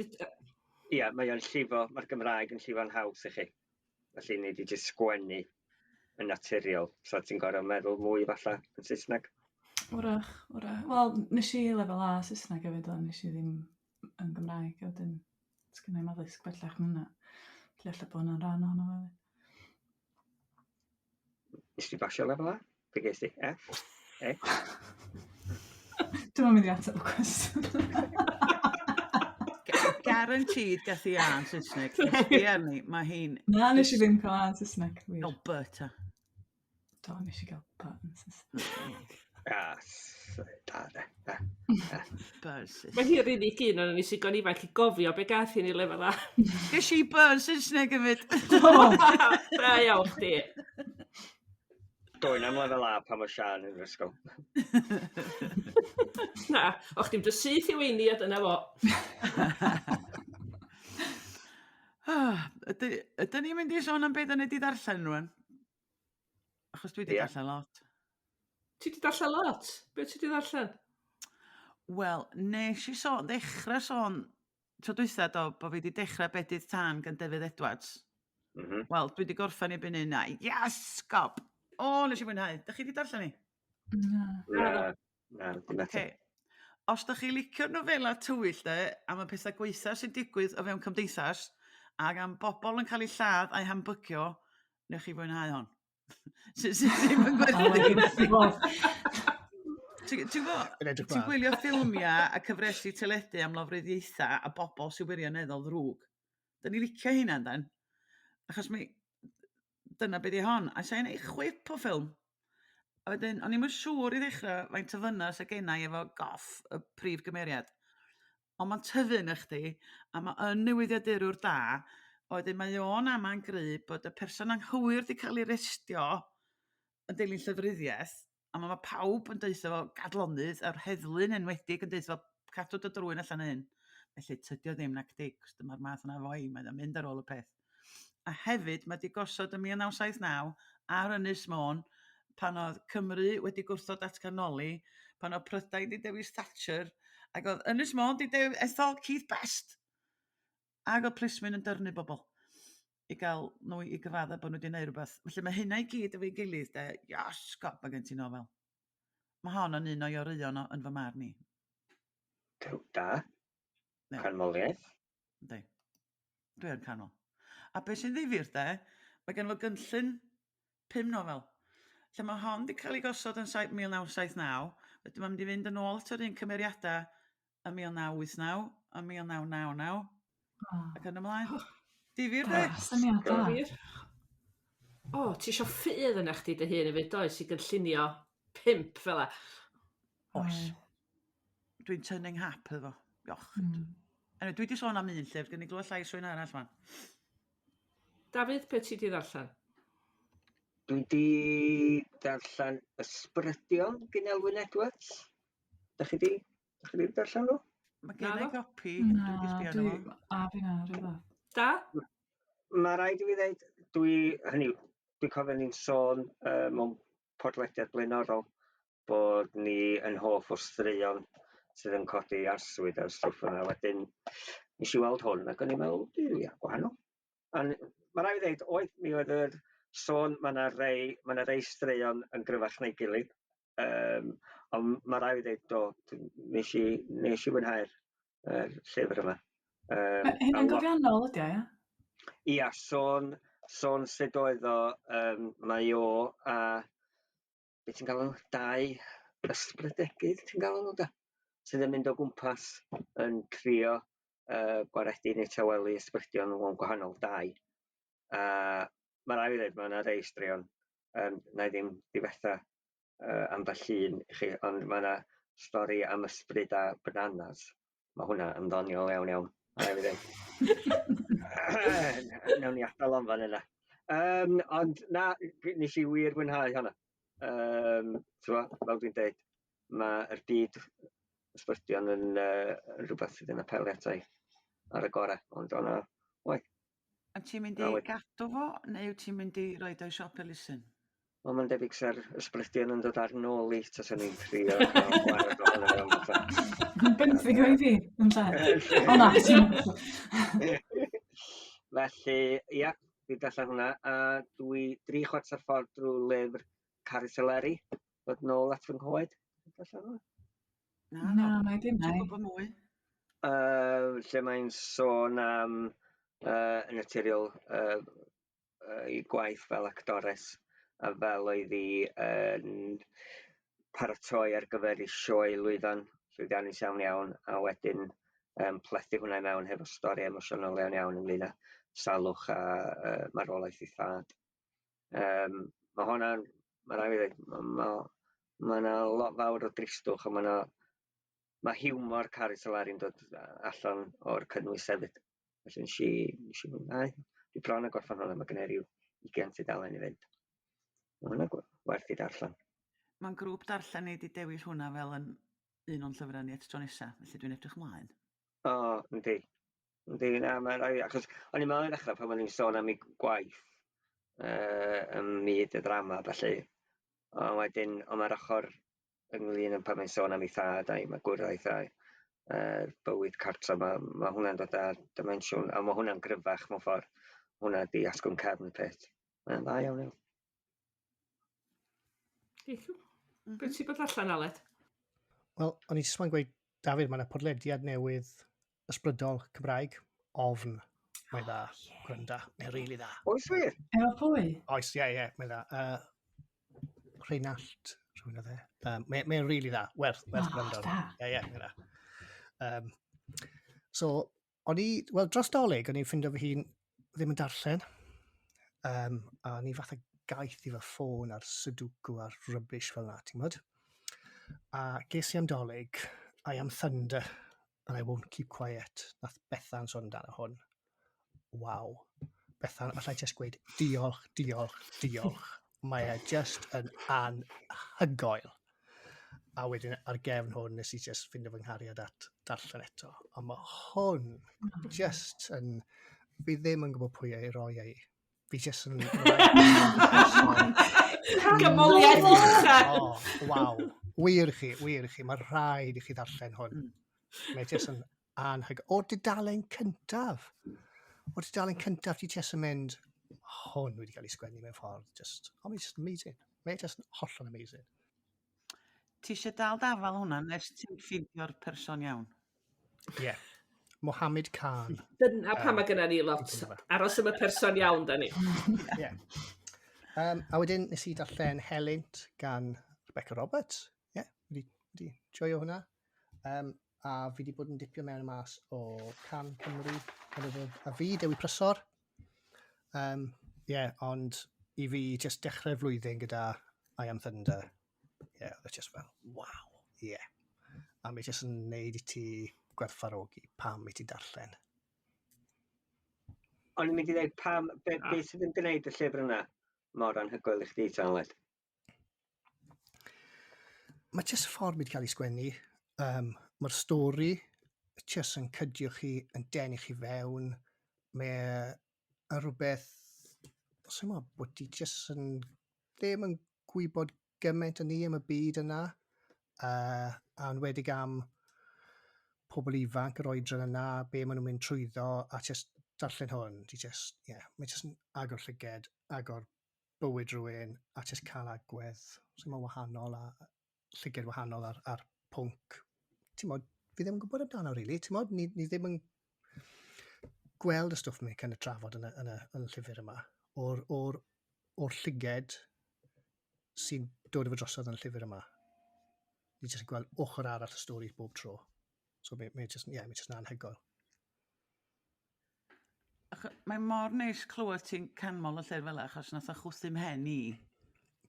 Ia, mae o'n llifo, mae'r Gymraeg yn llifo'n haws i chi. Felly nei di jyst sgwennu yn naturiol, so ti'n gorfod meddwl mwy falle yn Saesneg. Wrach, wrach. Wel, nes i lefel A Saesneg hefyd, ond nes i ddim yn Gymraeg, a wedyn sgynna i'm addysg bellach na hynna. Felly ella bod hwnna'n rhan ohono fo hefyd. Nes ti basio lefel A? Be ges ti? F? E? Dwi'm yn mynd i ateb y cwestiwn. Guaranteed gath hi A yn Saesneg. Sbia arni, mae hi'n... Na, nes i ddim cael A yn Saesneg. Wir. O, but a. Do, nes i gael B yn Saesneg. Ah, da, da, da. B yn Saesneg. Mae hi'r unig un o'n ni sy'n gon ifanc i gofio be gath hi yn ei lefel A. Ges i B yn Saesneg hefyd. Do! Da iawn chdi. Do'n am lefel A pan mae Sian yn yr ysgol. Na, o'ch chdi'n dy syth i weini a dyna fo. Ah, Ydyn ni'n mynd i sôn am beth da ni wedi darllen rwan? Achos dwi wedi Ie. darllen lot. Ti wedi darllen lot? Be ti wedi darllen? Wel, nes i sôn, ddechrau sôn tro dwytha do, bod fi wedi dechrau Bedydd Tân gan Dafydd Edwards. Wel, dwi wedi gorffen i byn yna. Yes, gob! O, nes i fwynhau. Da chi wedi darllen hi? Na. Na, na, dim eto. Okay. Os da chi licio'r nofela tywyll de, am y pethau gwaetha sy'n digwydd o fewn cymdeithas, ac am bobl yn cael eu lladd a'u hambygio, newch chi fwynhau hon. Sy'n sy ddim yn A gwerthu. wedyn, wel, Ti'n gwybod, Yn edrych ti'n mlaen. gwylio ffilmiau a cyfresi teledu am lofruddiaethau a bobl sy'n wirioneddol ddrwg. Da ni licio hynna, dan. Achos mi, dyna be di hon. A sa'n ei chwip o ffilm. A wedyn, o'n i'm yn siŵr i ddechrau faint o fynas y gennau efo goff y prif gymeriad. Ond mae'n tyfu yn chdi, a mae yn newyddiadurwr da, a wedyn mae o'n ama'n gry bod y person anghywir wedi cael ei restio yn dilyn llofruddiaeth, a mae pawb yn deutha fo gadlonydd, a'r heddlu'n enwedig yn deutha fo cadw dy drwyn allan o hyn. Felly tydi o ddim nac di, cos dyma'r math yna foi, mae'n mynd ar ôl y peth. A hefyd mae di gosod yn 1979 ar Ynys Môn pan oedd Cymru wedi gwrthod datganoli, pan oedd Prydain di dewis Thatcher, ac oedd Ynys Môn di dewis ethol Keith Best. Ac oedd plismyn yn dyrnu bobl i gael nhw i gyfadda bod nhw wedi gwneud rhywbeth. Felly mae hynna i gyd efo'i gilydd de, yes, god, mae gen ti nofel. Mae hon yn un o'i oreuon o yn fy marn i. Duw, Da, Ne. canmoliaeth. Yndi. Dwi yn canol. A beth sy'n ddifyr de, mae gen fo gynllun pum nofel. Lle mae hon wedi cael ei gosod yn 1979, wedyn mae'n mynd i fynd yn ôl at yr un cymeriadau yn 1989, yn 1999, o, ac yn ymlaen. Difyr de? da, syniad da. Wir. O, ti isio ffydd yna chdi dy hun hefyd, does, i gynllunio pump fel 'a. Oes. Dwi'n tynnu nghap iddo fo. Ioch. Anyway, dwi wedi sôn am un llyfr, gen i glywed llais rhywun arall man. Dafydd, be ti di ddarllen? Dwi di darllen Ysbrydion gan Elwyn Edwards. Da chi di? Da chi di darllen nhw? Mae gen i Naddo. gopi, dwi Na, wedi sbio arno dwi... fo. A fi na, rhyw fath. Da? Mae rhaid i fi ddeud, dwi, hynny yw, dwi'n cofio ni'n sôn mewn podlediad blaenorol bod ni yn hoff o straeon sydd yn codi arswyd a'r stwff yna. Wedyn, nes i weld hwn ac o'n i'n meddwl, "Duw, ia, gwahanol." A mae rhaid i fi ddeud, oedd, mi oedd yr sôn, mae yna rei, ma' 'na rei straeon yn gryfach na'i gilydd. Ond mae rhaid i fi ddeud, do, nes i fwynhau'r yr llyfr yma. Ma' A hynna'n lot- gofiannol ydi o, ia? Ia, sôn sut oedd o, mae o a be ti'n galw nhw? Dau ysbrydegydd ti'n galw nhw da? Sydd yn mynd o gwmpas yn trio gwaredu neu tawelu ysbrydion mewn gwahanol dai. A mae rhaid i fi ddweud, mae yna rei straeon, na i ddim difetha ambell un i chi, ond mae yna stori am ysbryd a bananas. Mae hwnna yn ddoniol iawn iawn, ma' raid fi ddweud. Nawn ni adael o'n fan yna. Ond na, nes i wir fwynhau hwnna. T'mo', fel dwi'n deud, mae'r byd ysbrydion yn rhywbeth sydd yn apelio ata i ar y gorau, ond o'na, oedd. A ti'n mynd i A wedyn- gadw fo, neu wyt ti'n mynd i roid o i siop elusen? Wel, mae'n debyg sa'r ysbrydion yn dod ar nôl i, taswn i'n trio cael gwared ohono fo mewn ffordd. Benthyg o i fi, yn lle. O na, ti'n... Felly, ia, dwi'n darllen hwnna, a dwi dri chwarter ffordd drwy lyfr Carys Eleri, dod nôl at fy nghoed. Darllen hwnna? Na, Na, mae dim Dwi'n nai. gwybod mwy. Lle mae'n sôn am yn naturiol ei gwaith fel actores a fel oedd hi yn paratoi ar gyfer ei sioe lwyfan llwyddiannus iawn iawn a wedyn plethu hwnna i mewn hefo stori emosiynol iawn iawn ynglyn â salwch a marwolaeth ei thad. Mae hwnna'n, mae rhaid fi ddweud, ma' ma' 'na lot fawr o dristwch a ma' hiwmor Carys Elari'n dod allan o'r cynnwys hefyd. Felly nes i fwynhau. Dwi bron â gorffen hwnna, mae gennai ryw 20 tudalen i fynd. Mae hwnna werth i darllen. Mae'n grŵp darllen ni wedi dewis hwnna fel yn un o'n llyfrau ni at tro nesa, felly dwi'n edrych ymlaen. O, yndi. Yndi, na, mae'n rhaid, achos o'n i'n meddwl i ddechrau pan o'n i'n sôn am ei gwaith ym myd y ddrama, felly, ond wedyn, ond mae'r ochr ynglyn â pan mae'n sôn am ei thad a'i magwraeth a'i bywyd cartra, ma hwnna'n dod â dimensiwn, a mae hwnna'n gryfach mewn ffordd. Hwnna di asgwrn cefn y peth. Mae'n dda iawn iawn. Diolch. Be ti bod allan, Aled? Wel, o'n i jyst moyn gweud, Dafydd, mae yna podlediad newydd ysbrydol Cymraeg, Ofn. Mae'n dda, gwranda, mae'n rili dda. Oes wir? Efo pwy? Oes, ie, ie, mae'n dda. Rheinallt, rhywun oedd e. Mae'n rili dda, werth O, gwrando. da. Ie, ie, mae'n dda. So, o'n i, wel, dros Dolig, o'n i'n ffindo fy hun ddim yn darllen. A o'n i fatha gaeth i fy ffôn a'r sudoku a'r rubbish fel 'na, ti'n gwybod? A ges i am Dolig, I Am Thunder, and I Won't Keep Quiet. Nath Bethan sôn amdano hwn. Waw. Bethan, allai just gweud diolch, diolch, diolch. Mae e just yn anhygoel. A wedyn ar gefn hwn nes i just ffindo fy nghariad at darllen eto. A mae hwn just yn... Fi ddim yn gwybod pwy ei roi e i. Fi just yn... Gymoliaeth ucha. O, waw. Wir i chi, wir i chi. Mae rhaid i chi ddarllen hwn. Mae jyst yn anhygoel. O'r dudalen cyntaf. O'r dudalen cyntaf ti jyst yn mynd, hwn wedi cael ei sgwennu mewn ffordd. Just, oh, mae'n just amazing. Mae'n just hollol amazing. Ti eisiau dal dafal hwnna nes ti'n ffeindio'r person iawn? Ie. Yeah. Mohammed Khan. Dyna pam mae gennym ni lot. Dwi'n gwbod. Aros am y person iawn, da ni. Ie. A wedyn nes i darllen Helynt gan Rebecca Roberts. Ie, yeah, wedi joio hwnna. A fi wedi bod yn dipio mewn y mas o Can Cymru, a fi, Dewi Prysor. Yeah, ond i fi just dechrau'r flwyddyn gyda I Am Thunder. Yeah, oedd e just fel, wow, yeah. A mae just yn neud i ti gwerthfawrogi pam i ti darllen. O'n i'n mynd i ddweud pam, be sydd yn gwneud y llyfr yna mor anhygoel i chdi, Aled? Mae jyst y ffordd mae wedi cael ei sgwennu. Mae'r stori jyst yn cydio chi, yn denu chi fewn. Mae yn rhywbeth, os yw'n meddwl bod ti jyst yn ddim yn gwybod gymaint o ni am y byd yna. A enwedig am pobl ifanc yr oedran yna, be maen nhw'n mynd trwyddo, a jyst darllen hwn, ti jyst, ie, yeah, mae jyst yn agor llyged, agor bywyd rhywun, a jyst cael agwedd sy'n mor wahanol a llyged wahanol ar pwnc. Ti'n mod, fi ddim yn gwybod amdano, really. Ti'n mod, ni ddim yn gweld y stwff mae'n kind of trafod yn y llyfr yma, o'r llyged sy'n dod efo drosodd yn y llyfr yma. Ni jyst yn gweld ochr arall y stori bob tro. So mae jyst, yeah, mae jyst yn anhygoel. Mae mor neis clywed ti'n canmol y llyfr fel 'a, achos nath o chwythu mhen i.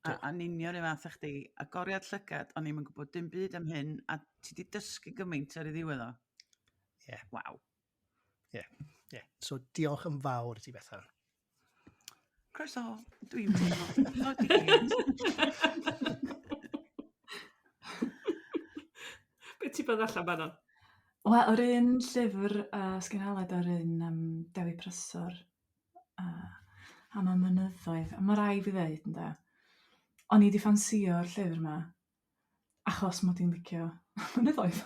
A'n union un fath â chdi, agoriad llygad, o'n i'm yn gwybod dim byd am hyn, a ti di dysgu gymaint ar ei ddiwedd o. Ie. Waw. Ie, ie. So diolch yn fawr i ti, Bethan. Croeso, dwi'n teimlo. i gyd. Be ti bod allan, Manon? Wel, yr un llyfr sgen Aled o'r un Dewi Prysor am y mynyddoedd. A mae rai fi ddeud, ynde, o'n i 'di ffansio'r llyfr yma achos mod i'n licio mynyddoedd.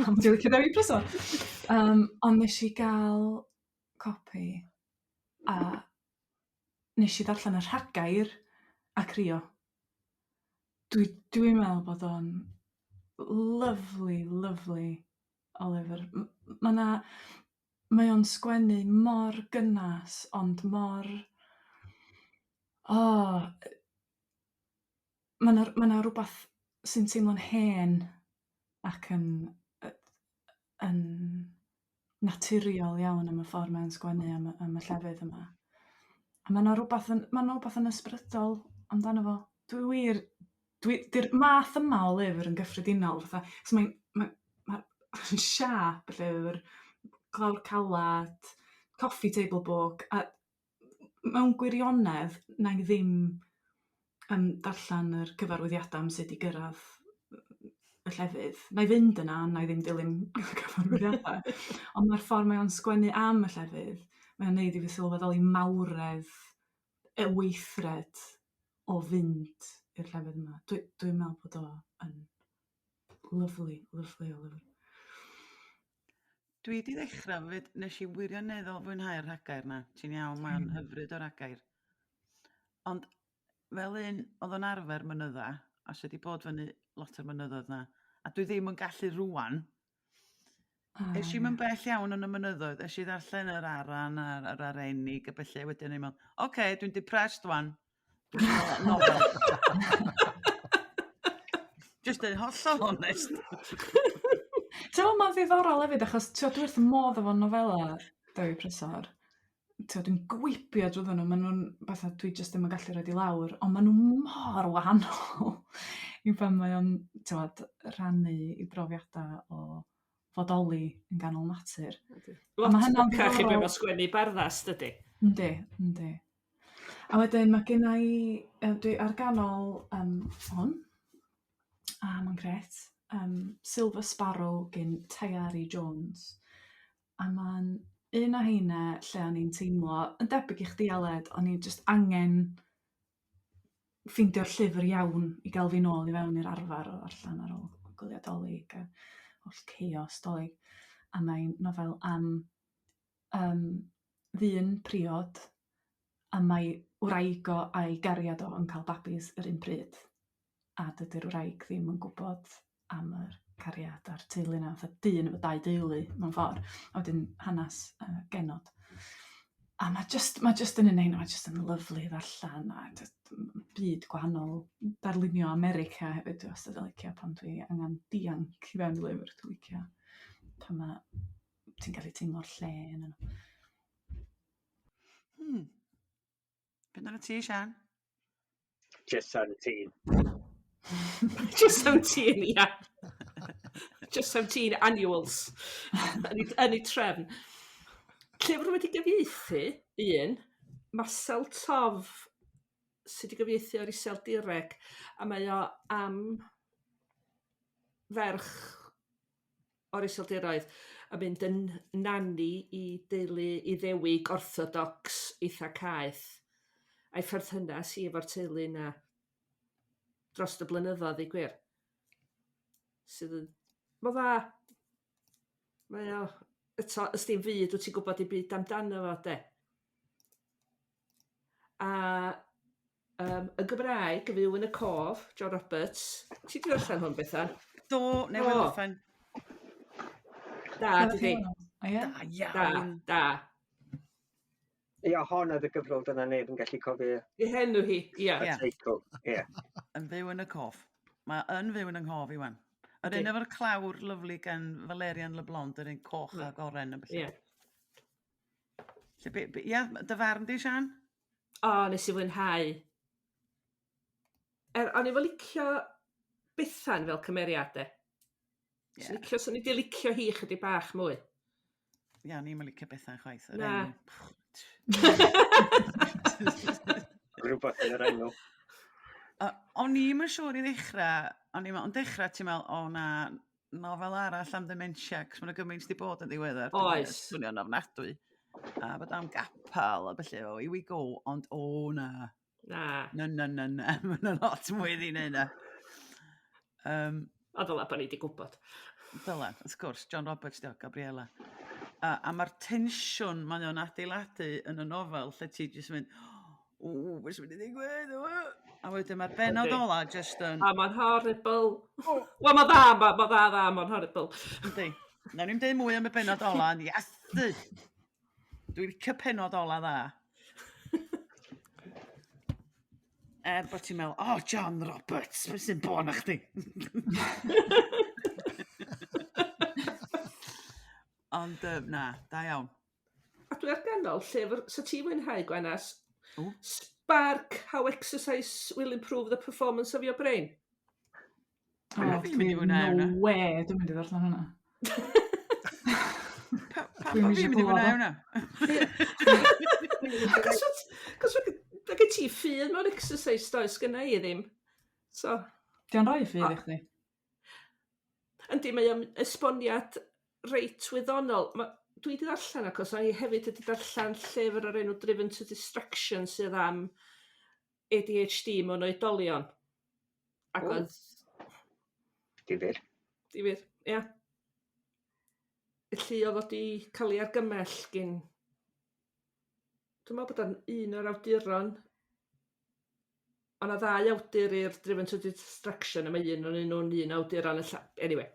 A mod i'n licio Dewi Prysor. Ond nes i gael copi a nes i ddarllen y rhagair a crio. Dwi'n meddwl bod o'n Lyfli, lyfli o lyfr. Mae 'na... Mae o'n sgwennu mor gynnas ond mor... O, ma' 'na ma' 'na rwbath sy'n teimlo'n hen ac yn yn naturiol iawn am y ffordd mae'n sgwennu am y am y llefydd yma. A ma' 'na rwbath yn ma' 'na rwbath yn ysbrydol amdano fo. Dwi wir dwi 'di'r math yma o lyfr yn gyffredinol fatha so mae'n ma' ma' siâp y llyfr, clawr calad, coffee table book a mewn gwirionedd wna i ddim yn darllen yr cyfarwyddiadau am sut i gyrraedd y llefydd. Wna i fynd yna ond wna i ddim dilyn y cyfarwyddiadau. Ond mae'r ffordd mae o'n sgwennu am y llefydd, mae o'n neud i fi sylweddoli mawredd y weithred o fynd i'r llefydd yma. Dwi dwi'n meddwl bod o yn lyfli, lyfli o lyfr. Dwi 'di ddechrau 'fyd, nes i wirioneddol fwynhau'r rhagair 'na. Ti'n iawn, mae'n hyfryd o ragair. Ond fel un oedd yn arfer mynydda, a sy 'di bod fyny lot o'r mynyddoedd 'na, a dwi ddim yn gallu rwan. Es i'm yn bell iawn yn y mynyddoedd, es i ddarllen yr Aran a'r yr Arenig a bellu, wedyn o'n i'n meddwl, oce, dwi'n depressed wan. Dwi isio nofel. Just yn hollol onest. Ti'n meddwl mae'n ddiddorol hefyd achos ti'n dwi wrth fy modd efo nofela Dewi Prysor. Ti'n dwi'n gwibio drwyddo nhw, maen nhw'n fatha dwi jyst ddim yn gallu rhoid i lawr, ond maen nhw mor wahanol i pan mae o'n t'wod rhannu i brofiadau o fodoli yn ganol natur. Lot ma' hynna'n ddiddorol. I be mae sgwennu barddas, dydy? Yndi, yndi. A wedyn ma' genna i yy dwi ar ganol yym hwn a ma'n grêt yym Silver Sparrow gin Tayari Jones a ma'n un o heina lle o'n i'n teimlo yn debyg i chdi Aled o'n i jyst angen ffeindio'r llyfr iawn i ga'l fi nôl i fewn i'r arfar o ddarllan ar ôl gwylia 'Dolig a holl chaos 'Dolig a mae'n nofel am yym ddyn priod a mae wraig o a'i gariad o yn cael babis yr un pryd a dydy'r wraig ddim yn gwybod am yr cariad a'r teulu 'na fatha dyn efo dau deulu mewn ffordd a wedyn hanes yy genod. A ma' jyst ma' jyst yn un o 'heina ma' jyst yn lyfli i ddarllen a jyst byd gwahanol, darlunio America hefyd dwi wastad yn licio pan dwi angen dianc i fewn i lyfr dwi'n licio pan ma' ti'n gallu teimlo'r lle yn nhw. Be amdanat ti Sian? Just 17. Just 17, ia. Just 17 annuals. Yn ei, yn ei trefn. Llyfr wedi gyfieithu, un, Marcel Tof sydd wedi gyfieithu o'r Iseldireg, a mae o am ferch o'r Iseldiroedd a mynd yn nanny i deulu Iddewig orthodox eitha caeth a'i pherthynas hi efo'r teulu 'na drost y blynyddoedd deu gwir. Sydd yn... Mae'n dda. Mae o eto ys dim fyd wyt ti'n gwybod dim byd amdano fo de. A yym y Gymraeg, y Fyw yn y Cof, John Roberts. Ti 'di darllen hwn Bethan? Do, newydd orffen. Da, dydi? O ie? Da iawn. Da, da. Ia, hon oedd y gyfrol dyna neb yn gallu cofio. Ei henw hi, ia. Y teitl, ia. Yn fyw yn y cof. Mae yn fyw yn yng nghof i wan. Yr un efo'r clawr lyfli gan Valerian Leblond, yr un coch ag oren a ballu. Ie. Lle be, be, ia, dy farn di, Sian? O, nes i fwynhau. Er, o'n i efo licio Bethan fel cymeriad de. Yeah. Licio, swn i 'di licio hi chydig bach mwy. Ia, o'n i'm yn licio Bethan chwaith. Yr Na. enw. Rhywbeth yn yr enw. O'n i'm yn siŵr i ddechrau, o'n i'n meddwl, ond dechrau ti'n meddwl, o na, nofel arall am ddementia, cos ma' 'na gymaint 'di bod yn ddiweddar. Oes. Swnio'n ofnadwy. A bod am gapel a felly, oh, here we go, ond o na. Na. Na, na, na, na, ma' 'na lot mwy iddi na hynna. A dyla bod ni 'di gwybod. Dyla, wrth gwrs, John Roberts 'di o, Gabriela. A mae'r tensiwn mae o'n adeiladu yn y nofel lle ti jyst yn mynd, o, beth sy'n mynd i ddigwydd? O! A wedyn mae'r bennod ola just yn... A mae'n horrible. Wel, mae'n dda, mae'n ma dda, dda, mae'n horrible. Yndi. Nawn ni'm deud mwy am y bennod ola, ond iasu! Dwi'n licio pennod ola dda. Er bod ti'n meddwl, oh, John Roberts, beth sy'n bon â chdi? Ond na, da iawn. A dwi ar ganol llyfr, so ti fwynhau, Gwenas? O. Spark, How Exercise Will Improve the Performance of Your Brain. O, Fi'n mynd i fwynhau no hwnna. way, dwi'n mynd i ddarllen hwnna. Pa Dwi'm bo isio fi'n mynd i clywed fwynhau o. hwnna? Cos cos ma' gen ti ffydd mewn exercise does, gynna i ddim. So, Di o'n rhoi ffydd i chdi? yndi, mae o'n esboniad reit wyddonol. Ma, dwi wedi darllen ac os o'n i hefyd wedi darllen llyfr o'r enw Driven to Distraction sydd am ADHD mewn oedolion. Ac O. oedd Difyr. Difyr, ia. Felly oedd o 'di cael ei argymell gin... Dwi'n meddwl bod o'n un o'r awduron. O' 'na ddau awdur i'r Driven to Distraction a mae un ohonyn nhw'n un awduron y lla... Anyway.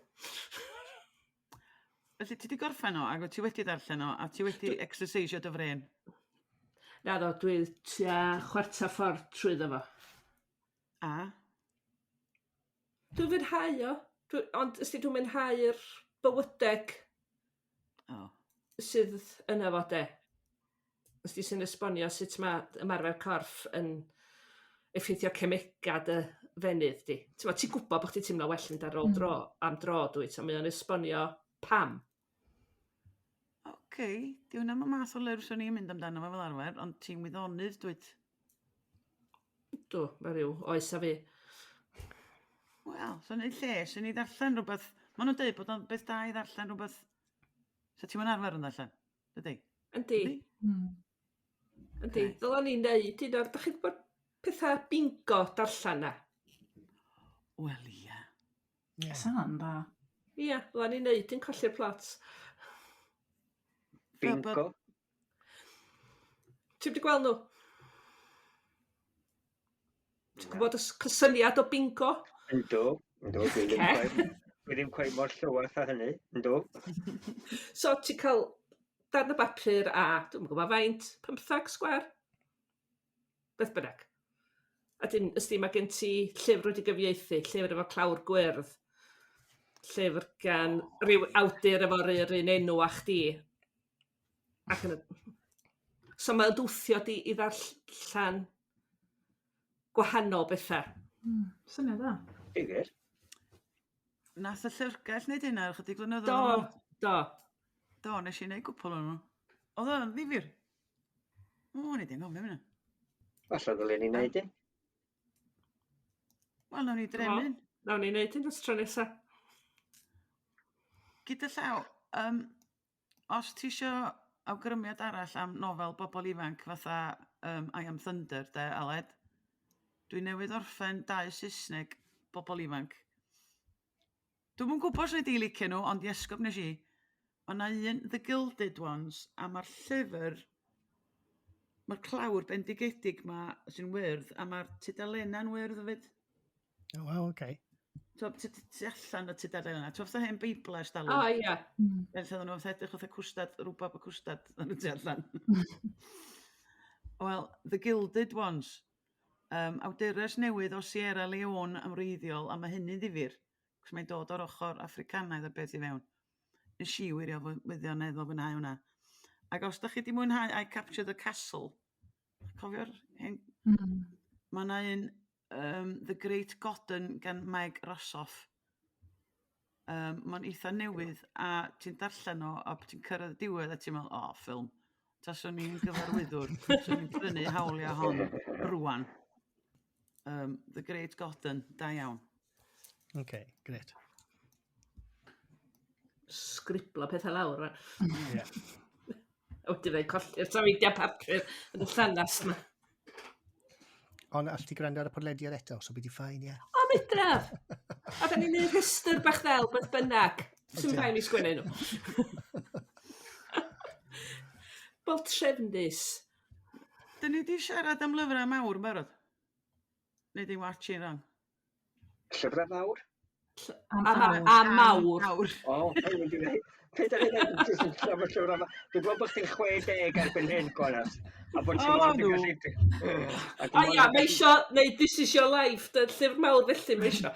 Felly ti 'di gorffen o, ac wyt ti wedi darllen o, a ti wedi exercisio dy frên. Naddo, dwi tua chwarter ffordd trwyddo fo. A? Dwi'n fwynhau o. Dwi, ond ysdi dwi'n mwynhau'r bywydeg O. sydd yna fo de. Ysdi sy'n esbonio sut mae ymarfer corff yn effeithio cemega dy fenydd di. Ti'n ti gwybod bod chdi teimlo well yn ar ôl dro, am dro dwyt, ond mae o'n esbonio pam. Oce, di hwnna y math o lyfr swn i'n mynd amdano fo fel arfer, ond ti'n wyddonydd dwyt. Dw, mae rhyw oes a fi. Wel, so'n neud lles i ni ddarllen rhywbeth. Maen nhw'n deud bod o'n beth da i ddarllen rhywbeth. So ti'n mynd arfer yn ddarllen, dydy? Yndi, Yndi. Ocê. Ddylen ni wneud un o'r... Dach chi'n gwybod pethau bingo darllen na? Wel, ia. Ie. Sa'n dda. Ia, ddylen ni wneud un colli'r plot. Fel bod- Bingo. Ti'n wedi gweld nhw? Ti'n gwybod y cysyniad o bingo? Yndw, yndw, dwi ddim Ocê. cweit, dwi ddim cweit mor llywath â hynny, yndw. So ti'n cael darn o bapur a, dwi'm yn gwybod faint, 15 sgwâr? Beth bynnag. A dyn, ysdi, mae gen ti llyfr wedi gyfieithu, llyfr efo clawr gwyrdd, llyfr gan ryw awdur efo'r yr un enw â chdi. Ac yn y... So mae'n dwthio di i ddarllen gwahanol bethau. Syniad dda. Difyr. Nath y llyfrgell wneud hynna ychydig flynyddoedd Do, yn ôl. do. Do, nes i wneud cwpl o'n nhw. Oedd o'n ddifyr. O, ni ddim anghofio hynna. Falle ddylen ni wneud un. Wel, nawn ni drefnu. Nawn ni wneud un ers tro nesa. Gyda llaw, os ti isio awgrymiad arall am nofel bobl ifanc fatha I Am Thunder, de, Aled, dwi newydd orffen dau Saesneg bobl ifanc. Dwi'm yn gwybod os wnei di licio nhw, ond iesgob nes i. O' 'na un The Gilded Ones, a ma'r llyfr, ma'r clawr bendigedig 'ma sy'n wyrdd, a ma'r tudalenna'n wyrdd hefyd. Oh, wow, okay. T'o' tu allan y tudalenna. T'o' fatha hen Beibl ers dalwm? O, ia. Fel lle oedden nhw fatha edrych fatha cwstard, rwbab y cwstard yn y tu allan. Wel, The Gilded Ones. Awdures newydd o Sierra Leone am wreiddiol, a mae hynny'n ddifyr, cos mae'n dod o'r ochr Africanaidd o beth i fewn. Nes i wirio wirioneddol fwynhau hwnna. Ac os da chi 'di mwynhau I Captured the Castle, cofio'r hen... Mae yna un The Great Godden gan Meg Rosoff. Mae'n eitha newydd a ti'n darllen o a ti'n cyrraedd y diwedd a ti'n meddwl, o, ffilm. Taswn i'n gyfarwyddwr, swn i'n prynu hawliau hon rwan. The Great Godden, da iawn. Okay, great. Sgriblo pethau lawr. Yeah. A wedyn fe'n colli'r trafeidiau papur yn y llanast 'ma. Ond all ti gwrando ar y podlediad eto, so bydd i fine, ie. O, medraf! A da ni'n neud rhestr bach ddel, beth bynnag. Sy'n Ydyn. rhaid mi sgwennu nhw. Wel, trefnus. Dyn ni 'di siarad am lyfrau mawr yn barod? Neu di watch i'n wrong? Llyfrau fawr? Am A, awr. a mawr. Awr. O, be wedi dweud? Be da ni'n dweud? Jyst yn trafod llyfrau fawr. Dwi'n gwybod bod chdi'n 60 erbyn hyn, Gwanas. A bod ti'n O, mond yn no. gallu... A O dwi'n ia, mond yn mae isio neud This Is Your Life, dy llyfr mawr felly mae isio.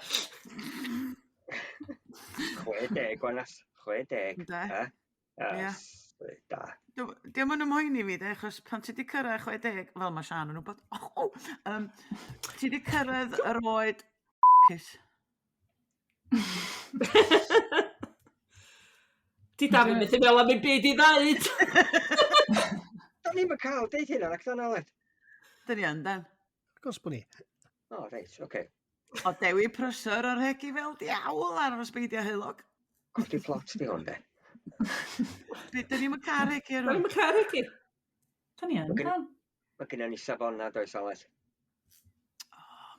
60, Gwanas. 60. Ynde? Eh? Ie. Yes, da. Dio'm yn ymhoeni fi de, achos pan ti 'di cyrraedd 60, fel mae Sian yn wybod, oh, ti 'di cyrraedd yr oed cys. Di Dafydd methu meddwl am un byd i ddeud. Da ni'n cael deud hynna, ac dan Aled. Dyn ni yn, den. Wrth gwrs bod ni. O, reit, oce. O Dewi Prysor o'r rhegi fel diawl ar ysbeidiau heulog. Codi plot di hwn, de. Dyn ni'm yn cael rhegi ar Da ni'n hwn. cael regi. Da ni yn, Ma' gynna- dan. Mae gennym ni safona, does, Aled?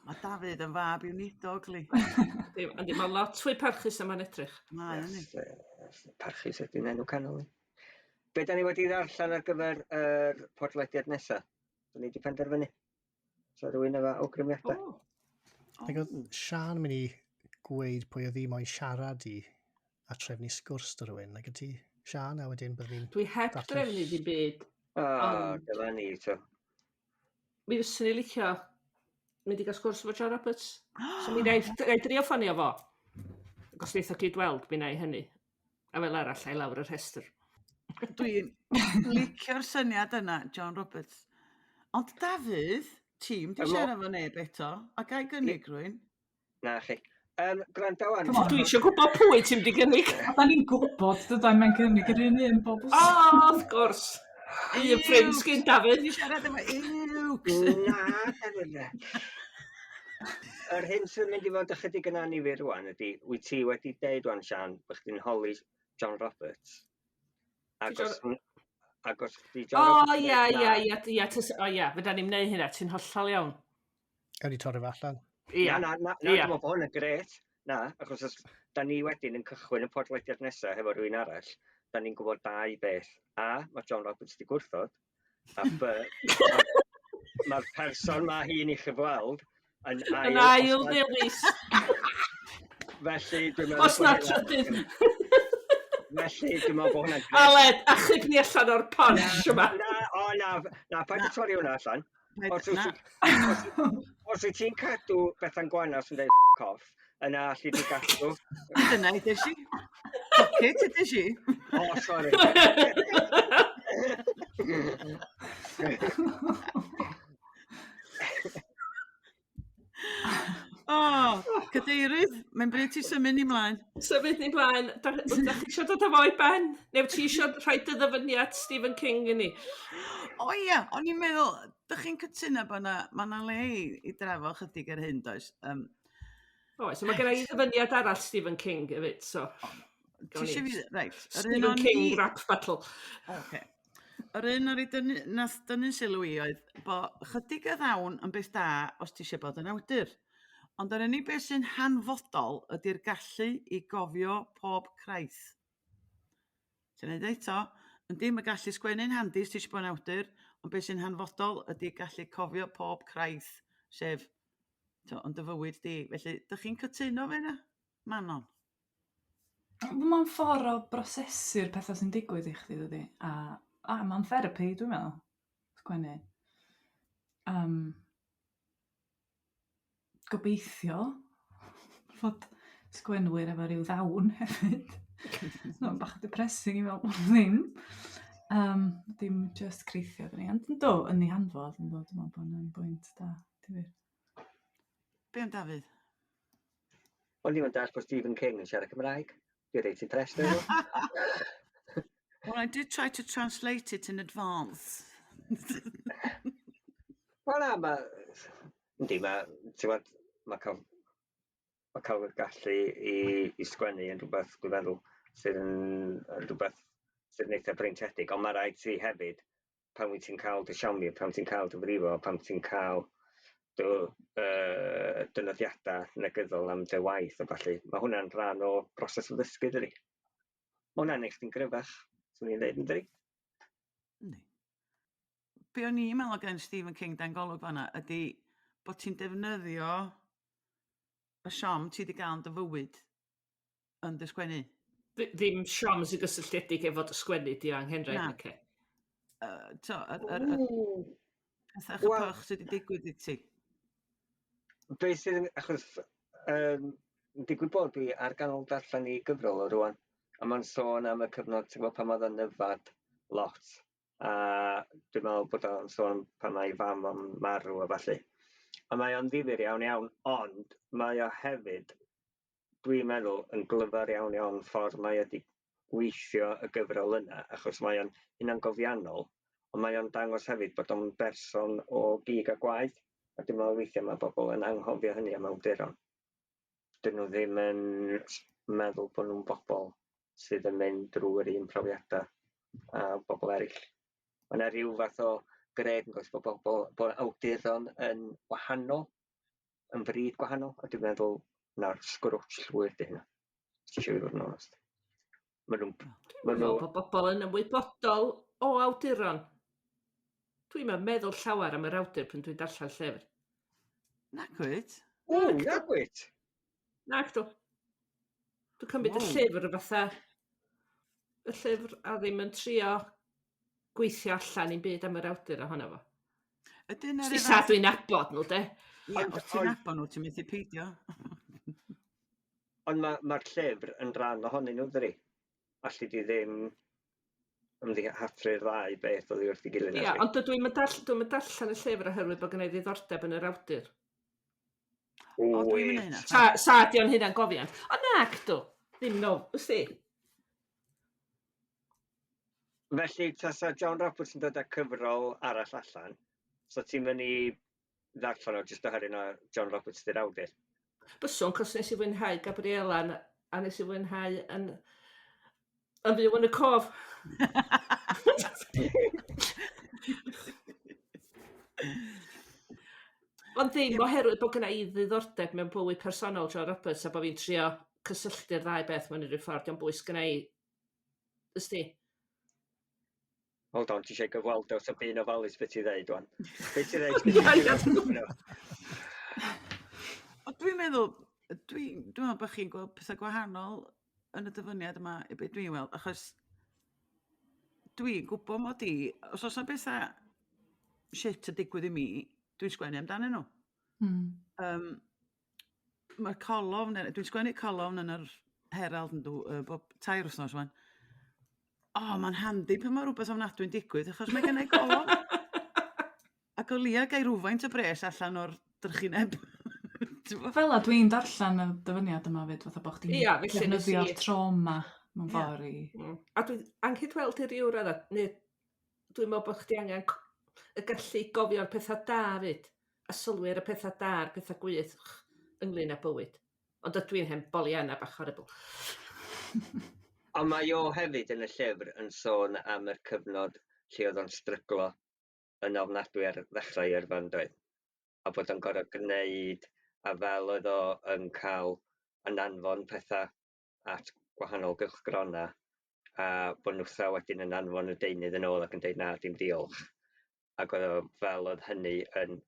Mae Dafydd yn fab i'w nidog, li. Yndi, yndi, Mae'n lot fwy parchus na mae'n edrych. Mae hynny. Yes, yes, parchus ydy'n enw canol i. Be da ni wedi ddarllen ar gyfer yr podlediad nesaf? Da ni wedi penderfynu. So rhywun efo awgrymiadau? O. Ac oedd Sian yn mynd i gweud pwy oedd hi moyn siarad i a trefnu sgwrs dy rhywun. Ac ydy Sian, a wedyn byddwn ni'n... Dwi heb Darllen. drefnu ddim byd. O, Ond- dyma ni, to. Mi fyswn i licio mynd i gael sgwrs efo John Roberts. So mi wna i drio ffonio fo. Ac os wneith o gyd weld, mi wna i hynny. A fel arall, a'i lawr y rhestr. Dwi'n licio'r syniad yna, John Roberts. Ond Dafydd, ti'n di siarad efo neb eto, a gai gynnig rwy'n? Na chi. Gwrando wan. Come on. Dwi eisiau gwybod pwy ti'n mynd i gynnig. A da ni'n gwybod, dydan, mae'n cynnig yr un un bob O, wsos. wrth gwrs. Un ffrind sgyn Dafydd. Ti'n siarad efo Iwcs. Na, Dafydd. na. Yr hyn sy'n mynd i fod ychydig yn annifyr rwan ydy, wyt ti wedi deud rwan, Sian, bod chdi'n holi John Roberts. Ac Di os, ac os di John O, Roberts yn ia, deud ia, na, ia, ia, o, ia, fydda ni'n wneud hynna, ti'n hollol iawn. Ewn ni torri fe allan. Ia, Na, na, na, na, Ia. dwi'n meddwl bod hwn yn gret. Na, achos os da ni wedyn yn cychwyn y podlediad nesaf hefo rhywun arall, da ni'n gwybod dau beth. A, mae John Roberts wedi gwrthod. A B, mae'r person mae hi'n ei chyfweld yn ail. Yn ail os na- ddewis. Felly, dwi'n meddwl... Os na bod hynna- trydydd. Felly, dwi'n meddwl bod hwnna'n gret. Aled, achub ni allan o'r punch yma. Na, o na, na, paid â torri hwnna allan. Os wyt Na, Os wyt ti'n cadw Bethan Gwanas yn dweud f*** off, yna alli di gadw. dyna i i. Fuck it, ydych i. O, sori. O, cadeirydd, mae'n bryd ti symud ni mlaen. Symud ni mlaen. Da da chi eisiau dod â fo i ben? Neu ti eisiau rhoi dy ddyfyniad Stephen King i ni? O ia, o'n i'n meddwl, dych chi'n cytuno bod na, ma' na le i drafod chydig ar hyn, does? Oes, so mae gen i ddyfyniad arall Stephen King hefyd, so... Ti Gawn ni. eisiau fi... Reit, yr un Stephen o'n King i... rap battle. Oce. Yr un o'r i dynnu, nath dynnu sylw i oedd bo chydig o ddawn yn beth da os ti eisiau bod yn awdur. Ond yr unig beth sy'n hanfodol ydy'r gallu i gofio pob craith. Ti'n neud eto, yndi, mae gallu sgwennu'n handi os ti eisiau bod yn awdur, ond beth sy'n hanfodol ydy gallu cofio pob craith, sef to, yn dy fywyd di. Felly, dych chi'n cytuno fe yna? Manon. Mae'n ffordd o brosesu'r pethau sy'n digwydd i chdi, dydi? A mae'n therapi, dwi'n meddwl, sgwennu. Gobeithio fod sgwenwyr efo ryw ddawn hefyd. Mae'n bach o depressing i meddwl bod nhw ddim. Dim just creithio dyn ni. Ond ynddo, yn ei hanfod, ynddo, dwi'n meddwl bod hwnna'n bwynt da, difyr. Be am Dafydd? O'n i'n dallt bod Stephen King yn siarad Cymraeg. Dwi'n reit impressed efo. Well, I did try to translate it in advance. Wel na, mae... Yndi, mae... Ti'n gwbod, mae cael y gallu i sgwennu yn rhywbeth, dwi'n meddwl, sydd yn rhywbeth sydd yn eitha breintiedig, ond mae rhaid ti hefyd, pan wyt ti'n cael dy siawmi, pan ti'n cael dy frifo, pan ti'n cael dy dynodiadau negyddol am dy waith a ballu, mae hwnna'n rhan o broses o ddysgu, dydi? Mae hwnna'n neud chdi'n gryfach, swn i'n dweud, yndi? Yndi. Be o'n i'n meddwl gen Stephen King dan golwg fanna ydy Bod ti'n defnyddio y siom ti 'di ga'l yn dy fywyd yn dy sgwennu. Ddim siom sy'n gysylltiedig efo dy sgwennu di o anghenraid, Na. nace? T'o' yr pethach y Wel- pych sy 'di digwydd i ti. Be sydd yn, achos digwydd bod dwi ar ganol darllen i gyfrol o rwan, a mae'n sôn am y cyfnod, ti'n gwybod, pan oedd o'n yfad lot, a dwi'n meddwl bod o'n sôn pan mae ei fam o'n marw a ballu. A mae o'n ddifyr iawn iawn, ond mae o hefyd, dwi'n meddwl, yn glyfar iawn iawn ffordd mae o 'di gweithio y gyfrol yna, achos mae o'n hunangofiannol, ond mae o'n dangos hefyd bod o'n berson o gig a gwaed, a dwi'n meddwl weithiau mae bobl yn anghofio hynny am awduron. Dyn nhw ddim yn meddwl bod nhw'n bobl sydd yn mynd drwy'r un profiadau a bobl eraill. Mae yna ryw fath o gred yn goes bod bobl, bod awduron yn wahanol, yn fryd gwahanol, a dwi'n meddwl na'r sgrwtch llwyr di hynna. Os ti eisiau fi fod yn onest. Ma' nhw'n Dwi'n ma' meddwl nhw bod bobl yn ymwybodol o awduron. Dwi'm yn meddwl llawer am yr awdur pan dwi'n darllen llyfr. Nagwyt? O, Nag dw. nagwyt? Nag dw. Dwi'n cymryd y Wow. llyfr fatha y llyfr a ddim yn trio gweithio allan i'm byd am yr awdur ohono fo. Ydyn Os yr di sa dwi'n nabod nhw de. Ie, Ond os ti'n oedd nabod nhw, ti'n methu peidio. Ond mae'r llyfr yn rhan ohonyn nhw, dydi? Alli di ddim ymddihatru'r ddau beth oddi wrth ei gilydd, Ia, nalli? ond dydw i'm yn darll- dwi'm yn darllen y llyfr oherwydd bod gynna i ddiddordeb yn yr awdur. O, dwi'm yn Wyt. neud hynna Sa, chwaith. sa di o'n hynna'n gofiant. O nac dw. Ddim no, wsti. Felly, tasa John Roberts yn dod â cyfrol arall allan, so ti'n mynd i ddarllen o jyst oherwydd na John Roberts di'r awdur? Byswn, cos nes i fwynhau Gabriela a nes i fwynhau yn fyw yn y cof. Ond ddim oherwydd bod gynna i ddiddordeb mewn bywyd personol John Roberts a bod fi'n trio cysylltu'r ddau beth mewn unrhyw ffordd, dio'm bwys gynna i, ysdi. Hold on, ti eisiau gyfweld o, so bu'n ofalus beth ti ddeud wan. Beth ti ddeud? Ia, ia, dwi'n Ond dwi'n meddwl, dwi'n meddwl bod chi'n gweld pethau gwahanol yn y dyfyniad yma i be dwi'n weld, achos dwi'n gwybod mod i, os oes 'na bethau shit yn digwydd i mi, dwi'n sgwennu amdanyn nhw. Mae'r colofn, dwi'n sgwennu colofn yn yr Herald yn bob 3 wythnos wan. O, mae'n handi pan mae rhywbeth ofnadwy'n digwydd, achos mae gen i golofn. Ac o leia gai rhywfaint o bres allan o'r drychineb. T'bo'? Fel a dwi'n darllen y dyfyniad yma fyd, fatha bo' chdi'n Ia, felly nes i defnyddio'r trauma mewn ffordd i... A dwi'n anghydweld i ryw radda, neu dwi'n meddwl bod chdi angen y gallu gofio'r pethau da fyd, a sylwi ar y pethau da a'r pethau gwych ynglyn â bywyd. Ond ydw i'n hen Pollyanna bach horrible. Ond mae o hefyd yn y llyfr yn sôn am yr cyfnod lle oedd o'n stryglo yn ofnadwy ar ddechrau yrfa yn doedd? A bod o'n gorfod gwneud, a fel oedd o yn cael yn anfon pethau at gwahanol gylchgronau, a bod nhwtha wedyn yn anfon y deunydd yn ôl ac yn deud na, dim diolch. Ac oedd o fel oedd hynny yn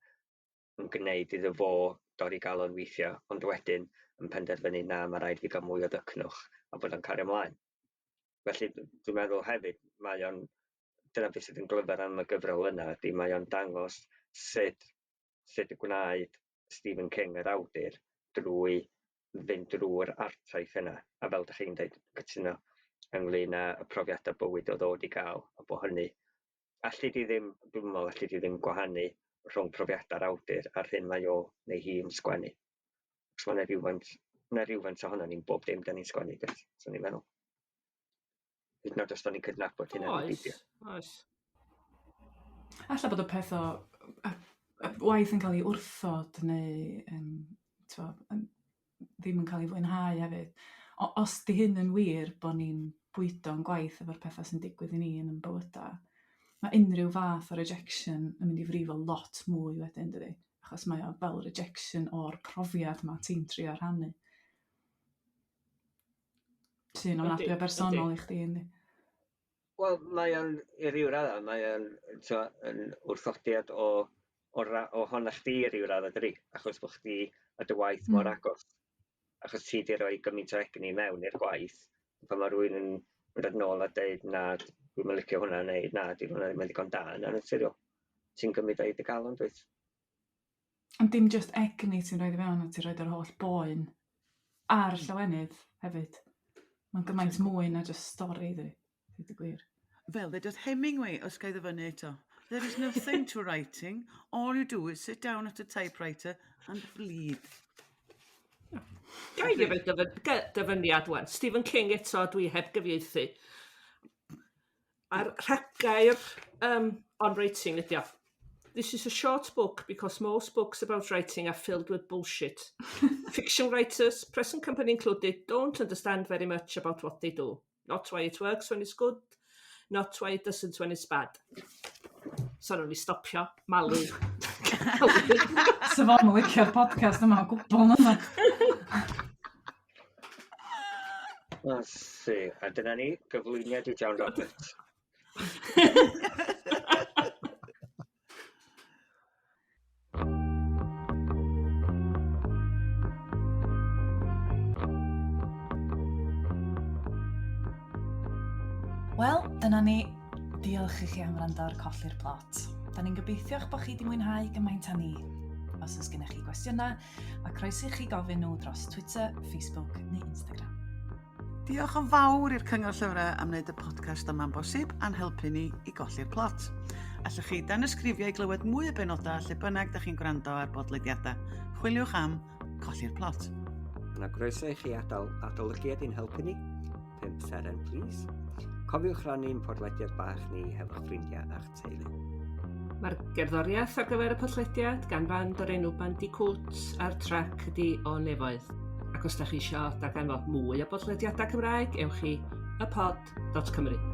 gwneud iddo fo dorri galon weithio, ond wedyn yn penderfynu na, mae rhaid fi gael mwy o ddycnwch a bod o'n cario ymlaen. Felly dwi'n meddwl hefyd, dyna beth sydd yn glyfar am y gyfrol yna, ydy mae o'n dangos sut y gwnaed Stephen King yr awdur drwy fynd drwy'r artaith yna. A fel dych chi'n dweud, cytuno ynglyn â y profiadau bywyd oedd o wedi gael, a bod hynny, alli di ddim, dwi'n meddwl, alli di ddim gwahanu rhwng profiadau'r awdur a'r hyn mae o neu hi yn sgwennu. Achos mae 'na rywfaint ohono ni'n bob dim da ni'n sgwennu, does? So ni'n meddwl. Hyd yn oed os da ni'n cydnabod hynna neu Oes, beidio. oes. Alla bod y peth o y waith yn cael ei wrthod neu ddim yn cael ei fwynhau hefyd. Os di hyn yn wir bod ni'n bwydo'n gwaith efo'r pethau sy'n digwydd i ni yn ein bywydau, mae unrhyw fath o rejection yn mynd i frifo lot mwy wedyn, dydi? Achos mae o fel rejection o'r profiad ma ti'n trio rhannu. Sy'n ofnadwy o bersonol i chdi, yndi? Wel, mae o'n, i ryw raddau, mae o'n, t'mo', yn wrthodiad o o, ra, ohona chdi ryw radd dydi, achos bod chdi a dy waith mor agos. Achos ti di roi gymaint o egni mewn i'r gwaith, pan mae rhywun yn mynd nôl a deud na, dwi'm yn licio hwnna, neu na, di hwnna ddim yn ddigon da, yna'n naturiol. Ti'n gymryd o i dy galon, dwyt? Ond dim just egni ti'n rhoi i fewn, a ti'n rhoi yr holl boen a'r llawenydd hefyd. Mae'n gymaint mwy na just stori, dwi. Dweud y gwir. Fel ddudodd Hemingway, os ga i ddyfynnu eto. There is nothing to writing. All you do is sit down at a typewriter and bleed. Ga i gyfyd dyfyniad wan. Stephen King eto, dwi heb gyfieithu. A'r rhagair on writing ydi o. This is a short book because most books about writing are filled with bullshit. Fiction writers, present company included, don't understand very much about what they do. Not why it works when it's good, not why it doesn't when it's bad. So nhw'n i stopio malu. So fo'n licio'r podcast yma o gwbl yna. O, si. A dyna ni, gyflwyniad i John Roberts. Wel, dyna ni. Diolch i chi am wrando ar Colli'r Plot. Da ni'n gobeithio eich bod chi wedi mwynhau gymaint â ni. Os oes gennych chi gwestiynau, mae croeso i chi gofyn nhw dros Twitter, Facebook neu Instagram. Diolch yn fawr i'r Cyngor Llyfrau am wneud y podcast yma'n bosib a'n helpu ni i golli'r plot. Allwch chi danysgrifio i glywed mwy o benodau lle bynnag da chi'n gwrando ar bodlediadau. Chwiliwch am Colli'r Plot. Yna groeso i chi adael adolygiad i'n helpu ni. 5 seren, please. Cofiwch rannu'n podlediad bach ni hefo'ch ffrindiau a'ch teulu. Mae'r gerddoriaeth ar gyfer y podlediad gan fand o'r enw Bandicoot a'r trac ydi O Nefoedd. Ac os da chi eisiau darganfod mwy o bodlediadau Cymraeg, ewch i ypod.cymru.